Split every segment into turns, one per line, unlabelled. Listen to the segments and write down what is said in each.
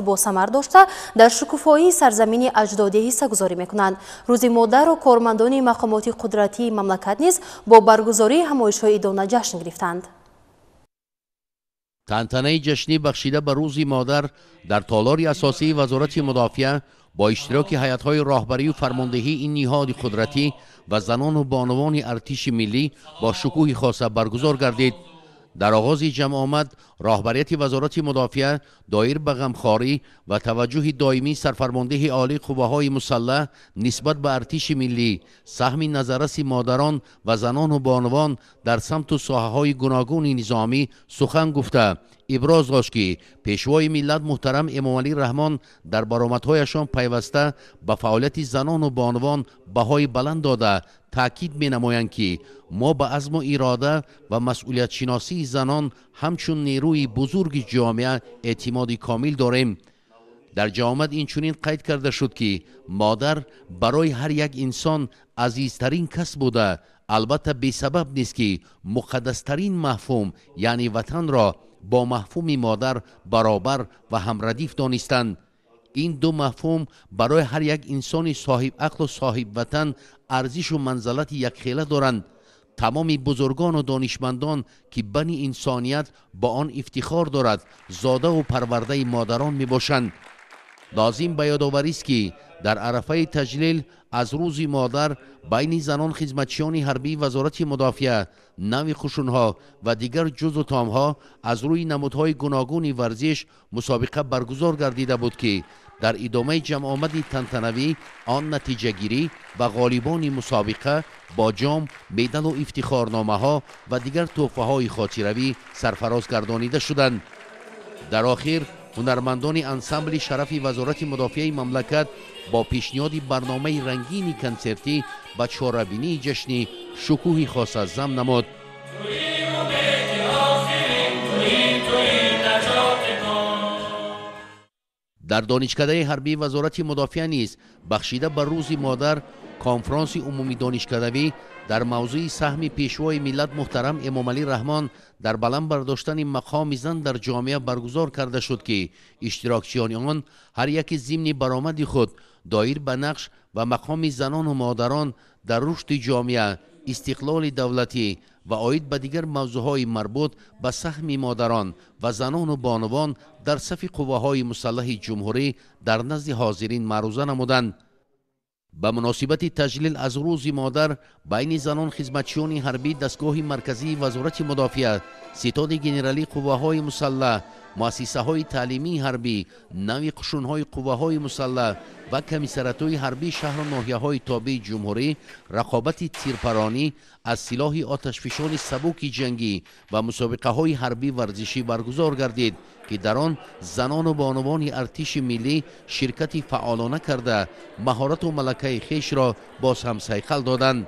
босамар дошта, дар шукуфоии сарзамини аҷдодӣ ҳиссагузорӣ мекунанд. Рӯзи модарро кормандони мақомоти қудратии мамлакат низ бо баргузории ҳамоишҳои идона ҷашн гирифтанд.
Тантанаи ҷашнӣ бахшида ба Рӯзи модар дар толори асосии Вазорати мудофиа бо иштироки ҳайатҳои роҳбарию фармондеҳии ин ниҳоди қудратӣ ва занону бонувони артиши миллӣ бо шукӯҳи хоса баргузор гардид. Дар оғози ҷамъомад роҳбарияти Вазорати мудофиа доир ба ғамхорӣ ва таваҷҷӯҳи доимии сарфармондеҳи олии қувваҳои мусаллаҳ нисбат ба артиши миллӣ, саҳми назарраси модарон ва занону бонувон дар самту соҳаҳои гуногуни низомӣ сухан гуфта, иброз дошт, ки пешвои миллат муҳтарам Эмомалӣ Раҳмон дар баромадҳояшон пайваста ба фаъолияти занону бонувон баҳои баланд дода, таъкид менамоянд, ки мо ба азму ирода ва масъулиятшиносии занон ҳамчун нерӯи бузурги ҷомеа эътимоди комил дорем. Дар ҷамъомад инчунин қайд карда шуд, ки модар барои ҳар як инсон азизтарин кас буда, албатта бесабаб нест, ки муқаддастарин мафҳум, яъне ватанро бо мафҳуми модар баробар ва ҳамрадиф донистанд. Ин ду мафҳум барои ҳар як инсони соҳибақлу соҳибватан арзишу манзалати якхела доранд. Тамоми бузургону донишмандон, ки бани инсоният бо он ифтихор дорад, зодаву парвардаи модарон мебошанд. Лозим ба ёдоварист, ки дар арафаи таҷлил аз Рӯзи модар байни занон хизматчиёни ҳарбии Вазорати мудофиа, нави қушунҳо ва дигар ҷузу томҳо аз рӯи намудҳои гуногуни варзиш мусобиқа баргузор гардида буд, ки дар идомаи ҷамъомади тантанавӣ он натиҷагирӣ ва ғолибони мусобиқа бо ҷом, медалу ифтихорномаҳо ва дигар тӯҳфаҳои хотиравӣ сарфароз гардонида шуданд. Дар охир ҳунармандони ансамбли шарафи Вазорати мудофиаи мамлакат бо пешниҳоди барномаи рангини консертӣ ба чорабинии ҷашнӣ шукӯҳи хоса зам намуд. Дар донишкадаи ҳарбии Вазорати мудофиа низ бахшида ба Рӯзи модар конфронси умумидонишкадавӣ дар мавзӯи саҳми пешвои миллат муҳтарам Эмомалӣ Раҳмон дар баланд бардоштани мақоми зан дар ҷомеа баргузор карда шуд, ки иштирокчиёни он ҳар яке зимни баромади худ доир ба нақш ва мақоми занону модарон дар рушди ҷомеа, истиқлоли давлатӣ ва оид ба дигар мавзӯъҳои марбут ба саҳми модарон ва занону бонувон дар сафи қувваҳои мусаллаҳи ҷумҳурӣ дар назди ҳозирин маъруза намуданд. Ба муносибати таҷлил аз Рӯзи модар байни занон хизматчиёни ҳарбии дастгоҳи марказии Вазорати мудофиа, ситоди генералии қувваҳои мусаллаҳ, муассисаҳои таълимии ҳарбӣ, нави қушунҳои қувваҳои мусаллаҳ ва комиссариатҳои ҳарбии шаҳру ноҳияҳои тобеи ҷумҳурӣ рақобати тирпаронӣ аз силоҳи оташфишони сабуки ҷангӣ ва мусобиқаҳои ҳарбӣ варзишӣ баргузор гардид, ки дар он занону бонувони артиши миллӣ ширкати фаъолона карда, маҳорату малакаи хешро боз ҳам сайқал доданд.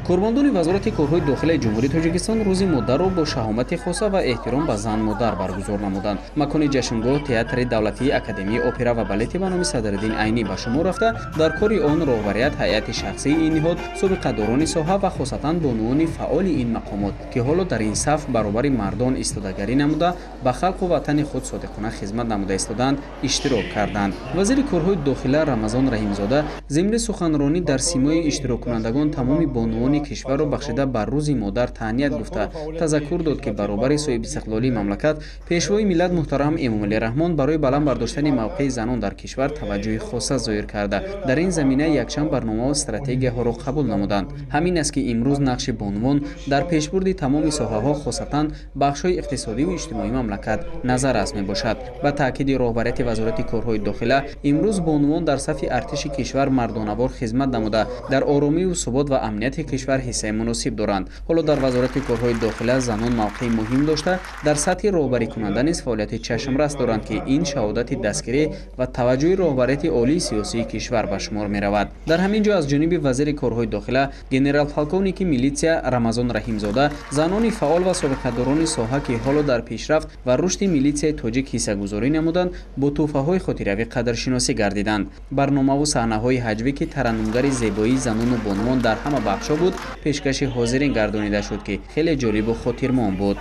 Кормандони Вазорати корҳои дохилаи Ҷумҳурии Тоҷикистон Рӯзи модарро бо шаҳомати хоса ва эҳтиром ба зан модар баргузор намуданд. Макони ҷашнгоҳ Театри давлатии Академияи опера ва балети ба номи Садриддин Айнӣ ба шумор рафта, дар кори он роҳбарият, ҳайати шахсии ин ниҳод, собиқадорони соҳа ва хосатан бонувони фаъоли ин мақомот, ки ҳоло дар ин саф баробари мардон истодагарӣ намуда, ба халқу ватани худ содиқона хизмат намуда истодаанд, иштирок карданд. Вазири корҳои дохила Рамазон Раҳимзода зимни суханронӣ дар симои иштироккунандагон тамоми бонувони кишварро бахшида ба Рӯзи модар таҳният гуфта, тазаккур дод, ки баробари соҳибистиқлолии мамлакат пешвои миллат муҳтарам Эмомалӣ Раҳмон барои баланд бардоштани мавқеи занон дар кишвар таваҷҷӯҳи хоса зоҳир карда, дар ин замина якчанд барномаву стратегияҳоро қабул намуданд. Ҳамин аст, ки имрӯз нақши бонувон дар пешбурди тамоми соҳаҳо, хосатан бахшҳои иқтисодиву иҷтимоии мамлакат назаррас мебошад. Ба таъкиди роҳбарияти Вазорати корҳои дохила, имрӯз бонувон дар сафи артиши кишвар мардонавор хизмат намуда, дар оромиву субот ва амнияти кишвар ҳиссаи муносиб доранд. Ҳоло дар Вазорати корҳои дохила занон мавқеи муҳим дошта, дар сатҳи роҳбарикунанда низ фаъолияти чашмрас доранд, ки ин шаҳодати дастгирӣ ва таваҷҷӯҳи роҳбарияти олии сиёсии кишвар ба шумор меравад. Дар ҳамин ҷо аз ҷониби вазири корҳои дохила генерал-полковники милитсия Рамазон Раҳимзода занони фаъол ва собиқадорони соҳа, ки ҳоло дар пешрафт ва рушди милитсияи тоҷик ҳиссагузорӣ намуданд, бо тӯҳфаҳои хотиравӣ қадршиносӣ гардиданд. Барномаву саҳнаҳои ҳаҷвӣ, ки тараннумгари зебоии занону бонувон дар ҳама бахшҳо буд, пешкаши ҳозирин гардонида шуд, ки хеле ҷолибу хотирмон буд.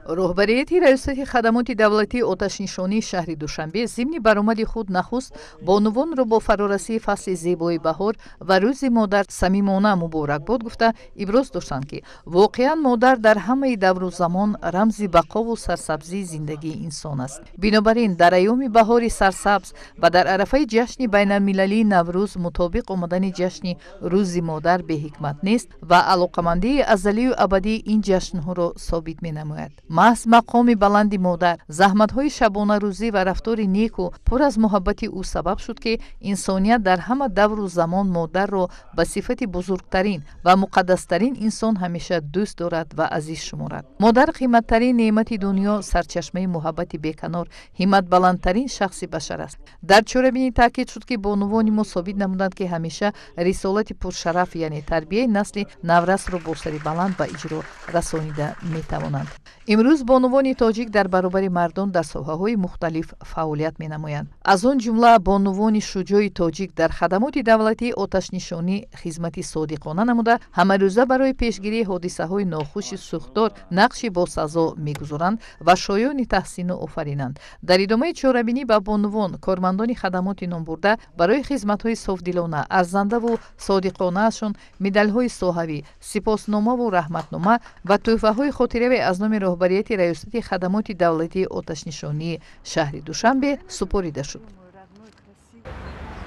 Роҳбарияти Раёсати хадамоти давлатии оташнишонии шаҳри Душанбе зимни баромади худ нахуст бонувонро бо фарорасии фасли зебои баҳор ва Рӯзи модар самимона муборакбод гуфта, иброз доштанд, ки воқеан модар дар ҳамаи давру замон рамзи бақову сарсабзии зиндагии инсон аст. Бинобар ин, дар айёми баҳори сарсабз ва дар арафаи ҷашни байналмилалии Наврӯз мутобиқ омадани ҷашни Рӯзи модар беҳикмат нест ва алоқамандии азалию абадии ин ҷашнҳоро собит менамояд. Маҳз мақоми баланди модар, заҳматҳои шабонарӯзӣ ва рафтори неку пур аз муҳаббати ӯ сабаб шуд, ки инсоният дар ҳама давру замон модарро ба сифати бузургтарин ва муқаддастарин инсон ҳамеша дӯст дорад ва азиз шуморад. Модар қиматтарин неъмати дунё, сарчашмаи муҳаббати беканор, ҳимматбаландтарин шахси башар аст. Дар чорабинӣ таъкид шуд, ки бонувони мо собит намуданд, ки ҳамеша рисолати пуршараф, яъне тарбияи насли наврасро бо сари баланд ба иҷро расонида метавонанд. Имрӯз бонувони тоҷик дар баробари мардон дар соҳаҳои мухталиф фаъолият менамоянд. Аз он ҷумла бонувони шуҷои тоҷик дар хадамоти давлатии оташнишонӣ хизмати содиқона намуда, ҳамарӯза барои пешгирии ҳодисаҳои нохуши сӯхтор нақши босазо мегузоранд ва шоёни таҳсину офаринанд. Дар идомаи чорабинӣ ба бонувон, кормандони хадамоти номбурда барои хизматҳои софдилона, арзандаву содиқонаашон медалҳои соҳавӣ, сипосномаву раҳматнома ва тӯҳфаҳои хотираве аз номи роҳбарияти Раёсати хадамоти давлатии оташнишонии шаҳри Душанбе супорида шуд.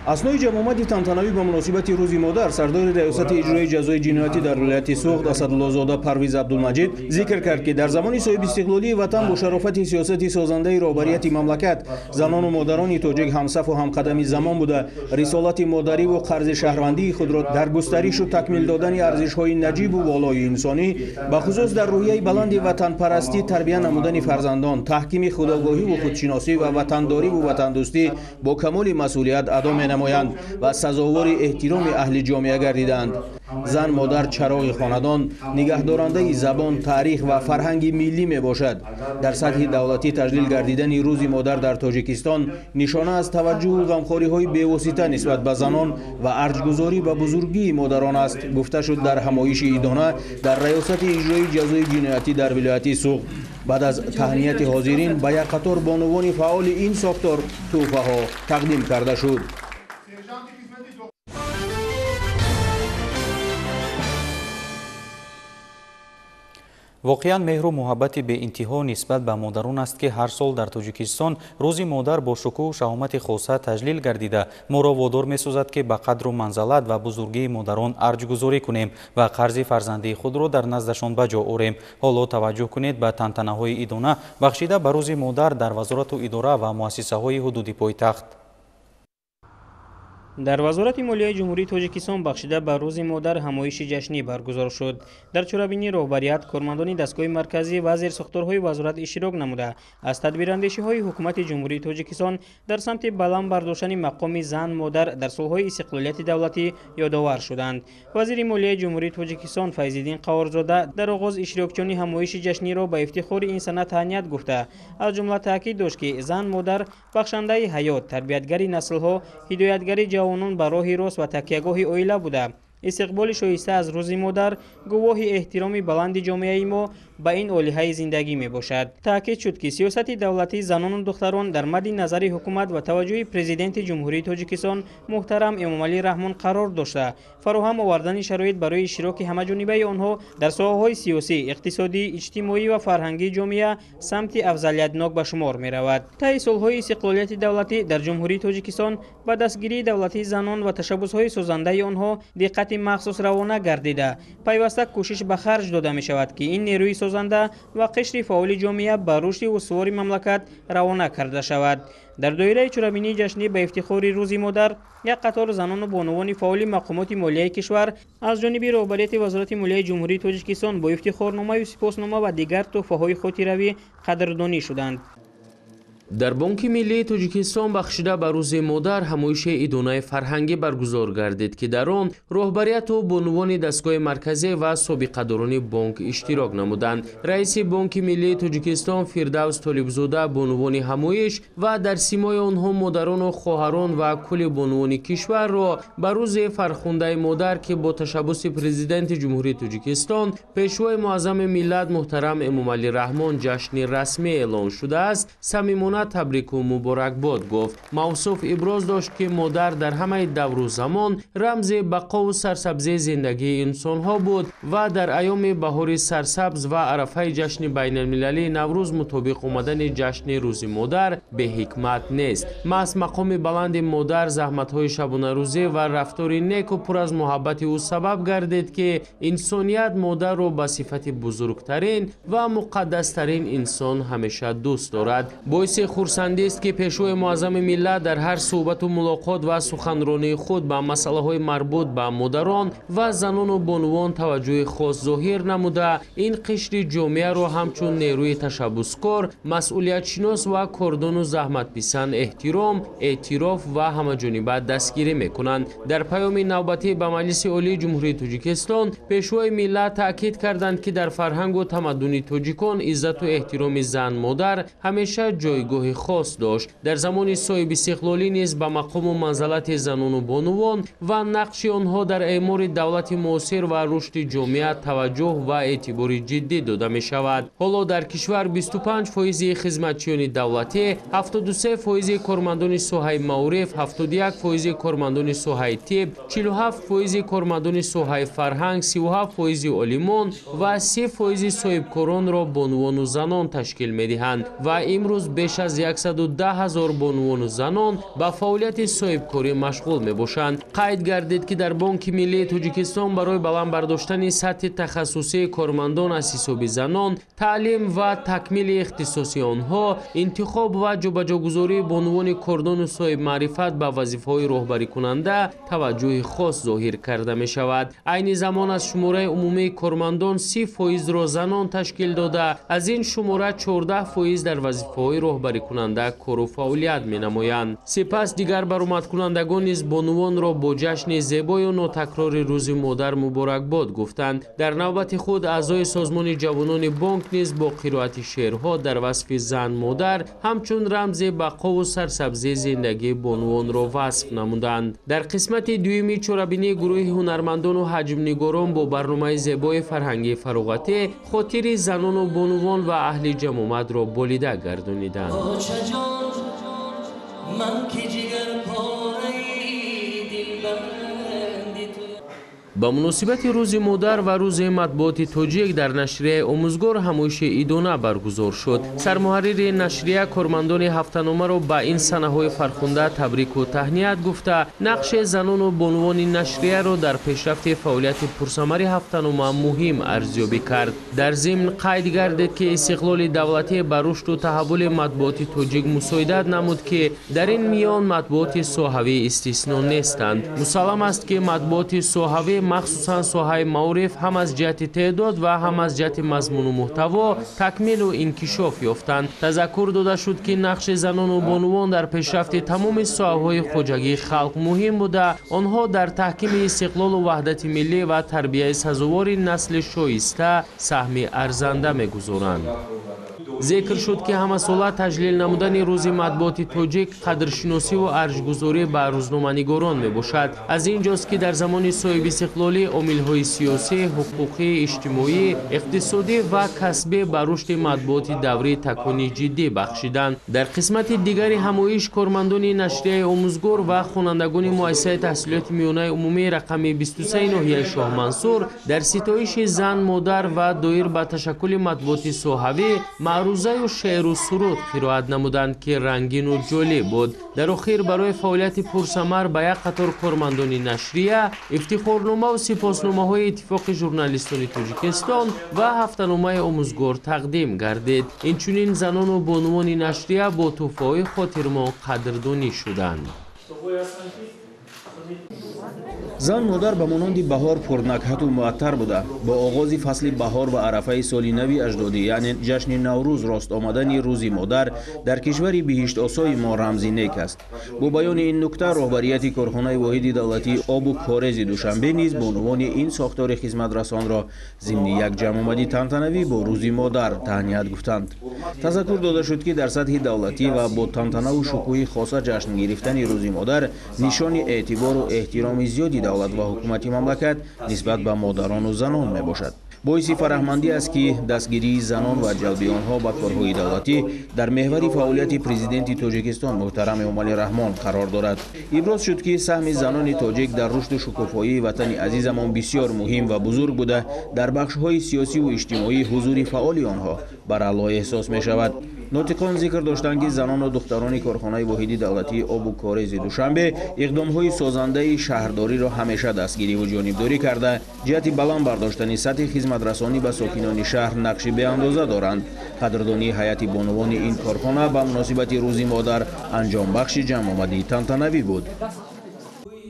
Аснои ҷамъомади тантанавӣ ба муносибати Рӯзи модар сардори Раёсати иҷрои ҷазои ҷиноятӣ дар вилояти Суғд Асадуллозода Парвиз Абдулмаҷид зикр кард, ки дар замони соҳибистиқлолии ватан бо шарофати сиёсати созандаи роҳбарияти мамлакат занону модарони тоҷик ҳамсафу ҳамқадами замон буда, рисолати модариву қарзи шаҳрвандии худро дар густаришу такмил додани арзишҳои наҷибу волои инсонӣ, бахусус дар рӯҳияи баланди ватанпарастӣ тарбия намудани фарзандон, таҳкими худогоҳиву худшиносӣ ва ватандориву ватандӯстӣ бо камоли масъулият адо менамоянд ва сазовори эҳтироми аҳли ҷомеа гардиданд. Зан модар чароғи хонадон, нигаҳдорандаи забон, таърих ва фарҳанги миллӣ мебошад. Дар сатҳи давлатӣ таҷлил гардидани Рӯзи модар дар Тоҷикистон нишона аз таваҷҷӯҳу ғамхориҳои бевосита нисбат ба занон ва арҷгузорӣ ба бузургии модарон аст, гуфта шуд дар ҳамоиши идона дар Раёсати иҷрои ҷазои ҷиноятӣ дар вилояти Суғд. Баъд аз таҳнияти ҳозирин ба як қатор бонувони фаъоли ин сохтор тӯҳфаҳо тақдим карда шуд.
Воқеан, меҳру муҳаббати беинтиҳо нисбат ба модарон аст, ки ҳар сол дар Тоҷикистон Рӯзи модар бо шукӯҳу шаҳомати хоса таҷлил гардида, моро водор месозад, ки ба қадру манзалат ва бузургии модарон арҷгузорӣ кунем ва қарзи фарзандии худро дар наздашон ба ҷо орем. Ҳоло таваҷҷӯҳ кунед ба тантанаҳои идона бахшида ба Рӯзи модар дар вазорату идора ва муассисаҳои ҳудуди пойтахт.
Дар Вазорати молияи Ҷумҳурии Тоҷикистон бахшида ба Рӯзи модар ҳамоиши ҷашнӣ баргузор шуд. Дар чорабинӣ роҳбарият, кормандони дастгоҳи марказӣ ва зерсохторҳои вазорат иштирок намуда, аз тадбирандешиҳои Ҳукумати Ҷумҳурии Тоҷикистон дар самти баланд бардоштани мақоми зан модар дар солҳои истиқлолияти давлатӣ ёдовар шуданд. Вазири молияи Ҷумҳурии Тоҷикистон Файзиддин Қаҳорзода дар оғоз иштирокчиёни ҳамоиши ҷашниро ба ифтихори ин сана таҳният гуфта, аз ҷумла таъкид дошт, ки зан модар бахшандаи ҳаёт, тарбиятгари наслҳо, ҳидоятгари ҷавонон ба роҳи рост ва такягоҳи оила буда, истиқболи шоиста аз Рӯзи модар гувоҳи эҳтироми баланди ҷомеаи мо ба ин олиҳаи зиндагӣ мебошад. Таъкид шуд, ки сиёсати давлатии занону духтарон дар мадди назари ҳукумат ва таваҷҷӯҳи Президенти Ҷумҳурии Тоҷикистон муҳтарам Эмомалӣ Раҳмон қарор дошта, фароҳам овардани шароит барои иштироки ҳамаҷонибаи онҳо дар соҳаҳои сиёсӣ, иқтисодӣ, иҷтимоӣ ва фарҳангии ҷомеа самти афзалиятнок ба шумор меравад. Таи солҳои истиқлолияти давлатӣ дар Ҷумҳурии Тоҷикистон ба дастгирии давлатии занон ва ташаббусҳои созандаи онҳо диққати махсус равона гардида, пайваста кӯшиш ба харҷ дода мешавад, ки ин нерӯи созанда ва қишри фаъоли ҷомеа ба рушди устувори мамлакат равона карда шавад. Дар доираи чорабинии ҷашнӣ ба ифтихори Рӯзи модар як қатор занону бонувони фаъоли мақомоти молияи кишвар аз ҷониби роҳбарияти Вазорати молияи Ҷумҳурии Тоҷикистон бо ифтихорномаю сипоснома ва дигар тӯҳфаҳои хотиравӣ қадрдонӣ шуданд.
Дар Бонки миллии Тоҷикистон бахшида ба Рӯзи модар ҳамоиши идонаи фарҳангӣ баргузор гардид, ки дар он роҳбарияту бонувони дастгоҳи марказӣ ва собиқадорони бонк иштирок намуданд. Раиси Бонки миллии Тоҷикистон Фирдавс Толибзода бонувони ҳамоиш ва дар симои онҳо модарону хоҳарон ва кулли бонувони кишварро ба рӯзи фархундаи модар, ки бо ташаббуси Президенти Ҷумҳурии Тоҷикистон, Пешвои муаззами миллат муҳтарам Эмомалӣ Раҳмон ҷашни расмӣ эълон шудааст, самимона табрику муборакбод гуфт. Мавсуф иброз дошт, ки модар дар ҳамаи давру замон рамзи бақову сарсабзии зиндагии инсонҳо буд ва дар айёми баҳори сарсабз ва арафаи ҷашни байналмилалии Наврӯз мутобиқ омадани ҷашни Рӯзи модар беҳикмат нест. Маҳз мақоми баланди модар, заҳматҳои шабонарӯзӣ ва рафтори неку пур аз муҳаббати ӯ сабаб гардид, ки инсоният модарро ба сифати бузургтарин ва муқаддастарин инсон ҳамеша дӯст дорад. Боиси хурсандист, ки Пешвои муаззами миллат дар ҳар суҳбату мулоқот ва суханронии худ ба масъалаҳои марбут ба модарон ва занону бонувон таваҷҷӯҳи хос зоҳир намуда, ин қишри ҷомеаро ҳамчун нерӯи ташаббускор, масъулиятшинос ва кордону заҳматписанд эҳтиром, эътироф ва ҳамаҷониба дастгирӣ мекунанд. Дар паёми навбатӣ ба Маҷлиси Олии Ҷумҳурии Тоҷикистон Пешвои миллат таъкид карданд, ки дар фарҳангу тамаддуни тоҷикон иззату эҳтироми зан-модар ҳамеша ҷойгоҳи хос дошт. Дар замони соҳибистиқлолӣ низ ба мақому манзалати занону бонувон ва нақши онҳо дар эъмори давлати муосир ва рушди ҷомеа таваҷҷӯҳ ва эътибори ҷиддӣ дода мешавад. Ҳоло дар кишвар 25% хизматчиёни давлатӣ, 73% кормандони соҳаи маориф, 71% кормандони соҳаи тиб, 47% кормандони соҳаи фарҳанг, 37% олимон ва 30% соҳибкоронро бонувону занон ташкил медиҳанд ва имрӯз беш аз 110 ҳазор бонувону занон ба фаъолияти соҳибкорӣ машғул мебошанд. Қайд гардид, ки дар Бонки миллии Тоҷикистон барои баланд бардоштани сатҳи тахассусии кормандон аз ҳисоби занон, таълим ва такмили ихтисоси онҳо, интихоб ва ҷобаҷогузории бонувони кордону соҳибмаърифат ба вазифаҳои роҳбарикунанда таваҷҷӯҳи хос зоҳир карда мешавад. Айни замон аз шумораи умумии кормандон 30%-ро занон ташкил дода, аз ин шумора 14% дар вазифаҳои роҳбарикунанда кору фаъолият менамоянд. Сипас дигар баромадкунандагон низ бонувонро бо ҷашни зебою нотакрори Рӯзи модар муборакбод гуфтанд. Дар навбати худ аъзои созмони ҷавонони бонк низ бо қироати шеърҳо дар васфи зан-модар ҳамчун рамзи бақову сарсабзии зиндагии бонувонро васф намуданд. Дар қисмати дуюми чорабинии гурӯҳи ҳунармандону ҳаҷмнигорон бо барномаи зебои фарҳангии фароғатӣ хотири занону бонувон ва аҳли ҷамоматро болида гардониданд. Ба муносибати Рӯзи модар ва Рӯзи матбуоти тоҷик дар нашрияи Омӯзгор ҳамоиши идона баргузор шуд. Сармуҳаррири нашрия кормандони ҳафтаномаро ба ин санаҳои фархунда табрику таҳният гуфта, нақши занону бонувони нашрияро дар пешрафти фаъолияти пурсамари ҳафтанома муҳим арзёбӣ кард. Дар зимн қайд гардид, ки истиқлоли давлатӣ ба рушду таҳаввули матбуоти тоҷик мусоидат намуд, ки дар ин миён матбуоти соҳавӣ истисно нестанд. Мусаллам аст, ки матбуоти соҳавӣ, махсусан соҳаи маориф, ҳам аз ҷиҳати теъдод ва ҳам аз ҷиҳати мазмуну муҳтаво такмилу инкишоф ёфтанд. Тазаккур дода шуд, ки нақши занону бонувон дар пешрафти тамоми соҳаҳои хоҷагии халқ муҳим буда, онҳо дар таҳкими истиқлолу ваҳдати миллӣ ва тарбияи сазовори насли шоиста саҳми арзанда мегузоранд. Зикр шуд, ки ҳамасола таҷлил намудани Рӯзи матбуоти тоҷик қадршиносиву арҷгузорӣ ба рӯзноманигорон мебошад. Аз ин ҷост, ки дар замони соҳибистиқлолӣ омилҳои сиёсӣ, ҳуқуқӣ, иҷтимоӣ, иқтисодӣ ва касбӣ ба рушди матбуоти даврӣ такони ҷиддӣ бахшиданд. Дар қисмати дигари ҳамоиш кормандони нашрияи Омӯзгор ва хонандагони муассисаи таҳсилоти миёнаи умумии рақами 23 ноҳияи Шоҳмансур дар ситоиши зан, модар ва доир ба ташаккули матбуоти соҳавӣ маърузаю шеъру суруд қироат намуданд, ки рангину ҷолиб буд. Дар охир барои фаъолияти пурсамар ба як қатор кормандони нашрия ифтихорномаву сипосномаҳои Иттифоқи журналистони Тоҷикистон ва ҳафтаномаи Омӯзгор тақдим гардид. Инчунин занону бонувони нашрия бо тӯҳфаҳои хотирмон қадрдонӣ шуданд.
Зан модар ба монанди баҳор пурнакҳату муаттар буда, бо оғози фасли баҳор ва арафаи соли нави аҷдодӣ, яъне ҷашни Наврӯз, рост омадани Рӯзи модар дар кишвари биҳиштосои мо рамзи нек аст. Бо баёни ин нукта роҳбарияти корхонаи воҳиди давлатии обу корези Душанбе низ бонувони ин сохтори хизматрасонро зимни як ҷамъомади тантанавӣ бо Рӯзи модар таҳният гуфтанд. Тазаккур дода шуд, ки дар сатҳи давлатӣ ва бо тантанаву шукӯҳи хоса ҷашн гирифтани Рӯзи модар нишони эътибору эҳтироми зиёди давлат ва ҳукумати мамлакат нисбат ба модарону занон мебошад. Боиси фараҳмандӣ аст, ки дастгирии занон ва ҷалби онҳо ба корҳои давлатӣ дар меҳвари фаъолияти президенти Тоҷикистон муҳтарам Эмомалӣ Раҳмон қарор дорад. Иброз шуд, ки саҳми занони тоҷик дар рушду шукуфоии ватани азизамон бисёр муҳим ва бузург буда, дар бахшҳои сиёсиву иҷтимоӣ ҳузури фаъоли онҳо баралло эҳсос мешавад. Нотиқон зикр доштанд, ки занону духтарони корхонаи воҳиди давлатии обу корези Душанбе иқдомҳои созандаи шаҳрдориро ҳамеша дастгириву ҷонибдорӣ карда, ҷиҳати баланд бардоштани сатҳи хизматрасонӣ ба сокинони шаҳр нақши беандоза доранд. Қадрдонии ҳайати бонувони ин корхона ба муносибати Рӯзи модар анҷомбахши ҷамъомадии тантанавӣ буд.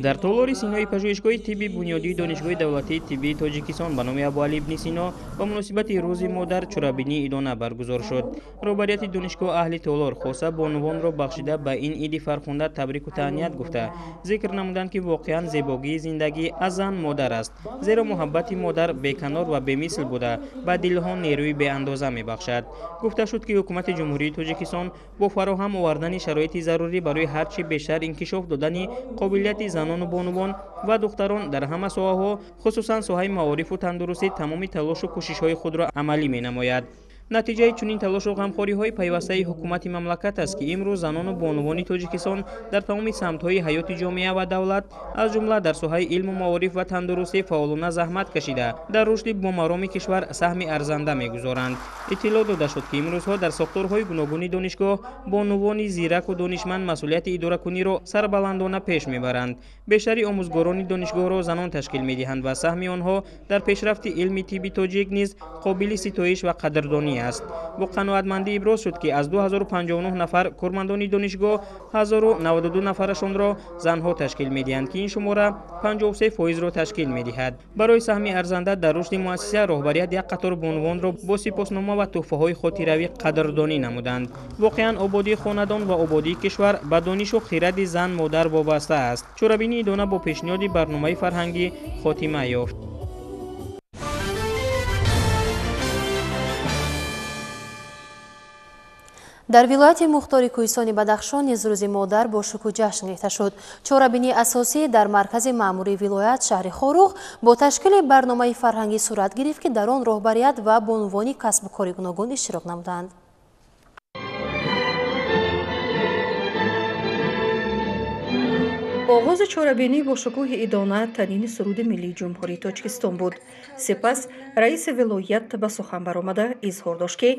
Дар толори Синои пажӯҳишгоҳи тибби бунёдии Донишгоҳи давлатии тиббии Тоҷикистон ба номи Абуалӣ ибни Сино ба муносибати Рӯзи модар чорабинии идона баргузор шуд. Роҳбарияти донишгоҳ аҳли толор, хоса бонувонро бахшида ба ин иди фархунда табрику таҳният гуфта, зикр намуданд, ки воқеан зебогии зиндагӣ аз зан модар аст, зеро муҳаббати модар беканор ва бемисл буда, ба дилҳо нерӯи беандоза мебахшад. Гуфта шуд, ки ҳукумати Ҷумҳурии Тоҷикистон бо фароҳам овардани шароити зарурӣ барои ҳарчи бештар инкишоф додани қобилияти занону бонувон ва духтарон дар ҳама соҳаҳо, хусусан соҳаи маорифу тандурустӣ, тамоми талошу кӯшишҳои худро амалӣ менамояд. Натиҷаи чунин талошу ғамхориҳои пайвастаи ҳукумати мамлакат аст, ки имрӯз занону бонувони Тоҷикистон дар тамоми самтҳои ҳаёти ҷомеа ва давлат, аз ҷумла дар соҳаи илму маориф ва тандурустӣ фаъолона заҳмат кашида, дар рушди бомароми кишвар саҳми арзанда мегузоранд. Иттилоъ дода шуд, ки имрӯзҳо дар сохторҳои гуногуни донишгоҳ бонувони зираку донишманд масъулияти идоракуниро сарбаландона пеш мебаранд. Бештари омӯзгорони донишгоҳро занон ташкил медиҳанд ва саҳми онҳо дар пешрафти илми тибби тоҷик низ қобили ситоиш ва қадрдонӣ аст. Бо қаноатмандӣ иброз шуд, ки аз 2059 нафар кормандони донишгоҳ 1092 нафарашонро занҳо ташкил медиҳанд, ки ин шумора 53%-ро ташкил медиҳад. Барои саҳми арзанда дар рушди муассиса роҳбарият як қатор бонувонро бо сипоснома ва тӯҳфаҳои хотиравӣ қадрдонӣ намуданд. Воқеан ободии хонадон ва ободии кишвар ба донишу хиради зан модар вобаста аст. Чорабинии идона бо пешниҳоди барномаи фарҳангӣ хотима ёфт.
Дар вилояти мухтори кӯҳистони Бадахшон низ Рӯзи модар бо шукӯҳ ҷашн гирифта шуд. Чорабинии асосӣ дар маркази маъмурии вилоят шаҳри Хоруғ бо ташкили барномаи фарҳангӣ сурат гирифт, ки дар он роҳбарият ва бонувони касбу кори гуногун иштирок намуданд.
Оғози чорабинӣ бо шукӯҳи идона танини суруди миллии Ҷумҳурии Тоҷикистон буд. Сипас раиси вилоят ба сухан баромада изҳор дошт, ки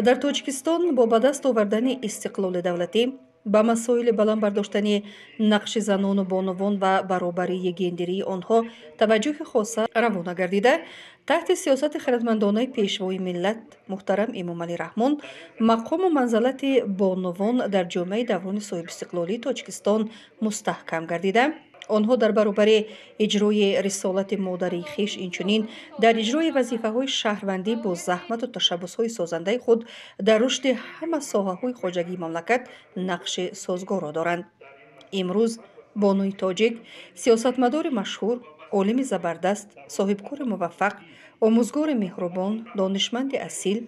дар Тоҷикистон бо ба даст овардани истиқлоли давлатӣ ба масоили баланд бардоштани нақши занону бонувон ва баробарии гендерии онҳо таваҷҷӯҳи хоса равона гардида, таҳти сиёсати хиратмандонаи пешвои миллат муҳтарам Эмомалӣ Раҳмон мақому манзалати бонувон дар ҷомеаи даврони соҳибистиқлолии Тоҷикистон мустаҳкам гардида, онҳо дар баробари иҷрои рисолати модарии хеш инчунин дар иҷрои вазифаҳои шаҳрвандӣ бо заҳмату ташаббусҳои созандаи худ дар рушди ҳама соҳаҳои хоҷагии мамлакат нақши созгорро доранд. Имрӯз бонуи тоҷик сиёсатмадори машҳур, олими забардаст, соҳибкори муваффақ, омӯзгори меҳрубон, донишманди асил,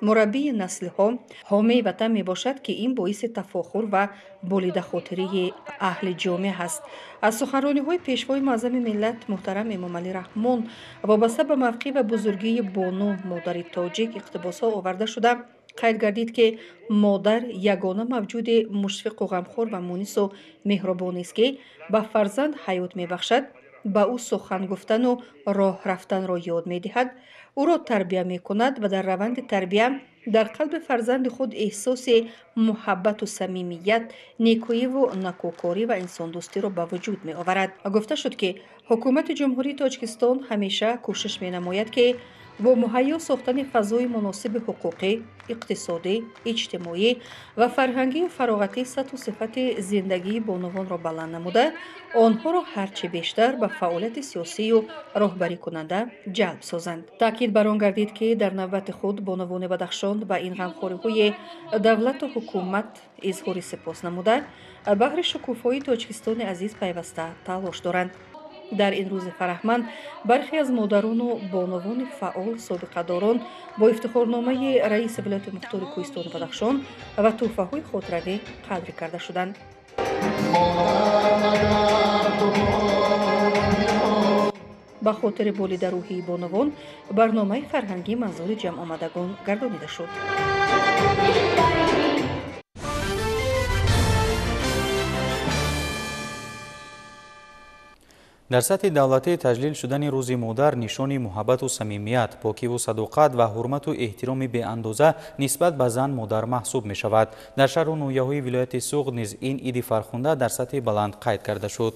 мураббии наслҳо, ҳомии ватан мебошад, ки ин боиси тафохур ва болидахотирии аҳли ҷомеа ҳаст. Аз суханрониҳои пешвои муаззами миллат муҳтарам Эмомалӣ Раҳмон вобаста ба мавқеъ ва бузургии бону модари тоҷик иқтибосҳо оварда шуда, қайд гардид, ки модар ягона мавҷуди мушфиқу ғамхор ва мунису меҳрубонест, ки ба фарзанд ҳаёт мебахшад, ба ӯ сухан гуфтану роҳ рафтанро ёд медиҳад, ӯро тарбия мекунад ва дар раванди тарбия дар қалби фарзанди худ эҳсоси муҳаббату самимият, некӯиву накӯкорӣ ва инсондӯстиро ба вуҷуд меоварад. Гуфта шуд, ки ҳукумати Ҷумҳурии Тоҷикистон ҳамеша кӯшиш менамояд, ки Бо муҳайё сохтани фазои муносиби ҳуқуқӣ, иқтисодӣ, иҷтимоӣ ва фарҳангию фароғатӣ сатҳу сифати зиндагии бонувонро баланд намуда, онҳоро ҳарчи бештар ба фаъолияти сиёсию роҳбарикунанда ҷалб созанд. Таъкид бар он гардид, ки дар навбати худ бонувони Бадахшон ба ин ғамхориҳои давлату ҳукумат изҳори сипос намуда, баҳри шукуфоии Тоҷикистони азиз пайваста талош доранд. Дар ин рӯзи фараҳманд бархе аз модарону бонувони фаъол собиқадорон бо ифтихорномаи раиси вилояти мухтори кӯҳистони Бадахшон ва тӯҳфаҳои хотиравӣ қадр карда шуданд. Ба хотири болидарӯҳии бонувон барномаи фарҳангӣ манзури ҷамъомадагон гардонида шуд.
Дар сатҳи давлатӣ таҷлил шудани рӯзи модар нишони муҳаббату самимият, покиву садоқат ва ҳурмату эҳтироми беандоза нисбат ба зан модар маҳсуб мешавад. Дар шаҳру ноҳияҳои вилояти Суғд низ ин иди фархунда дар сатҳи баланд қайд карда шуд.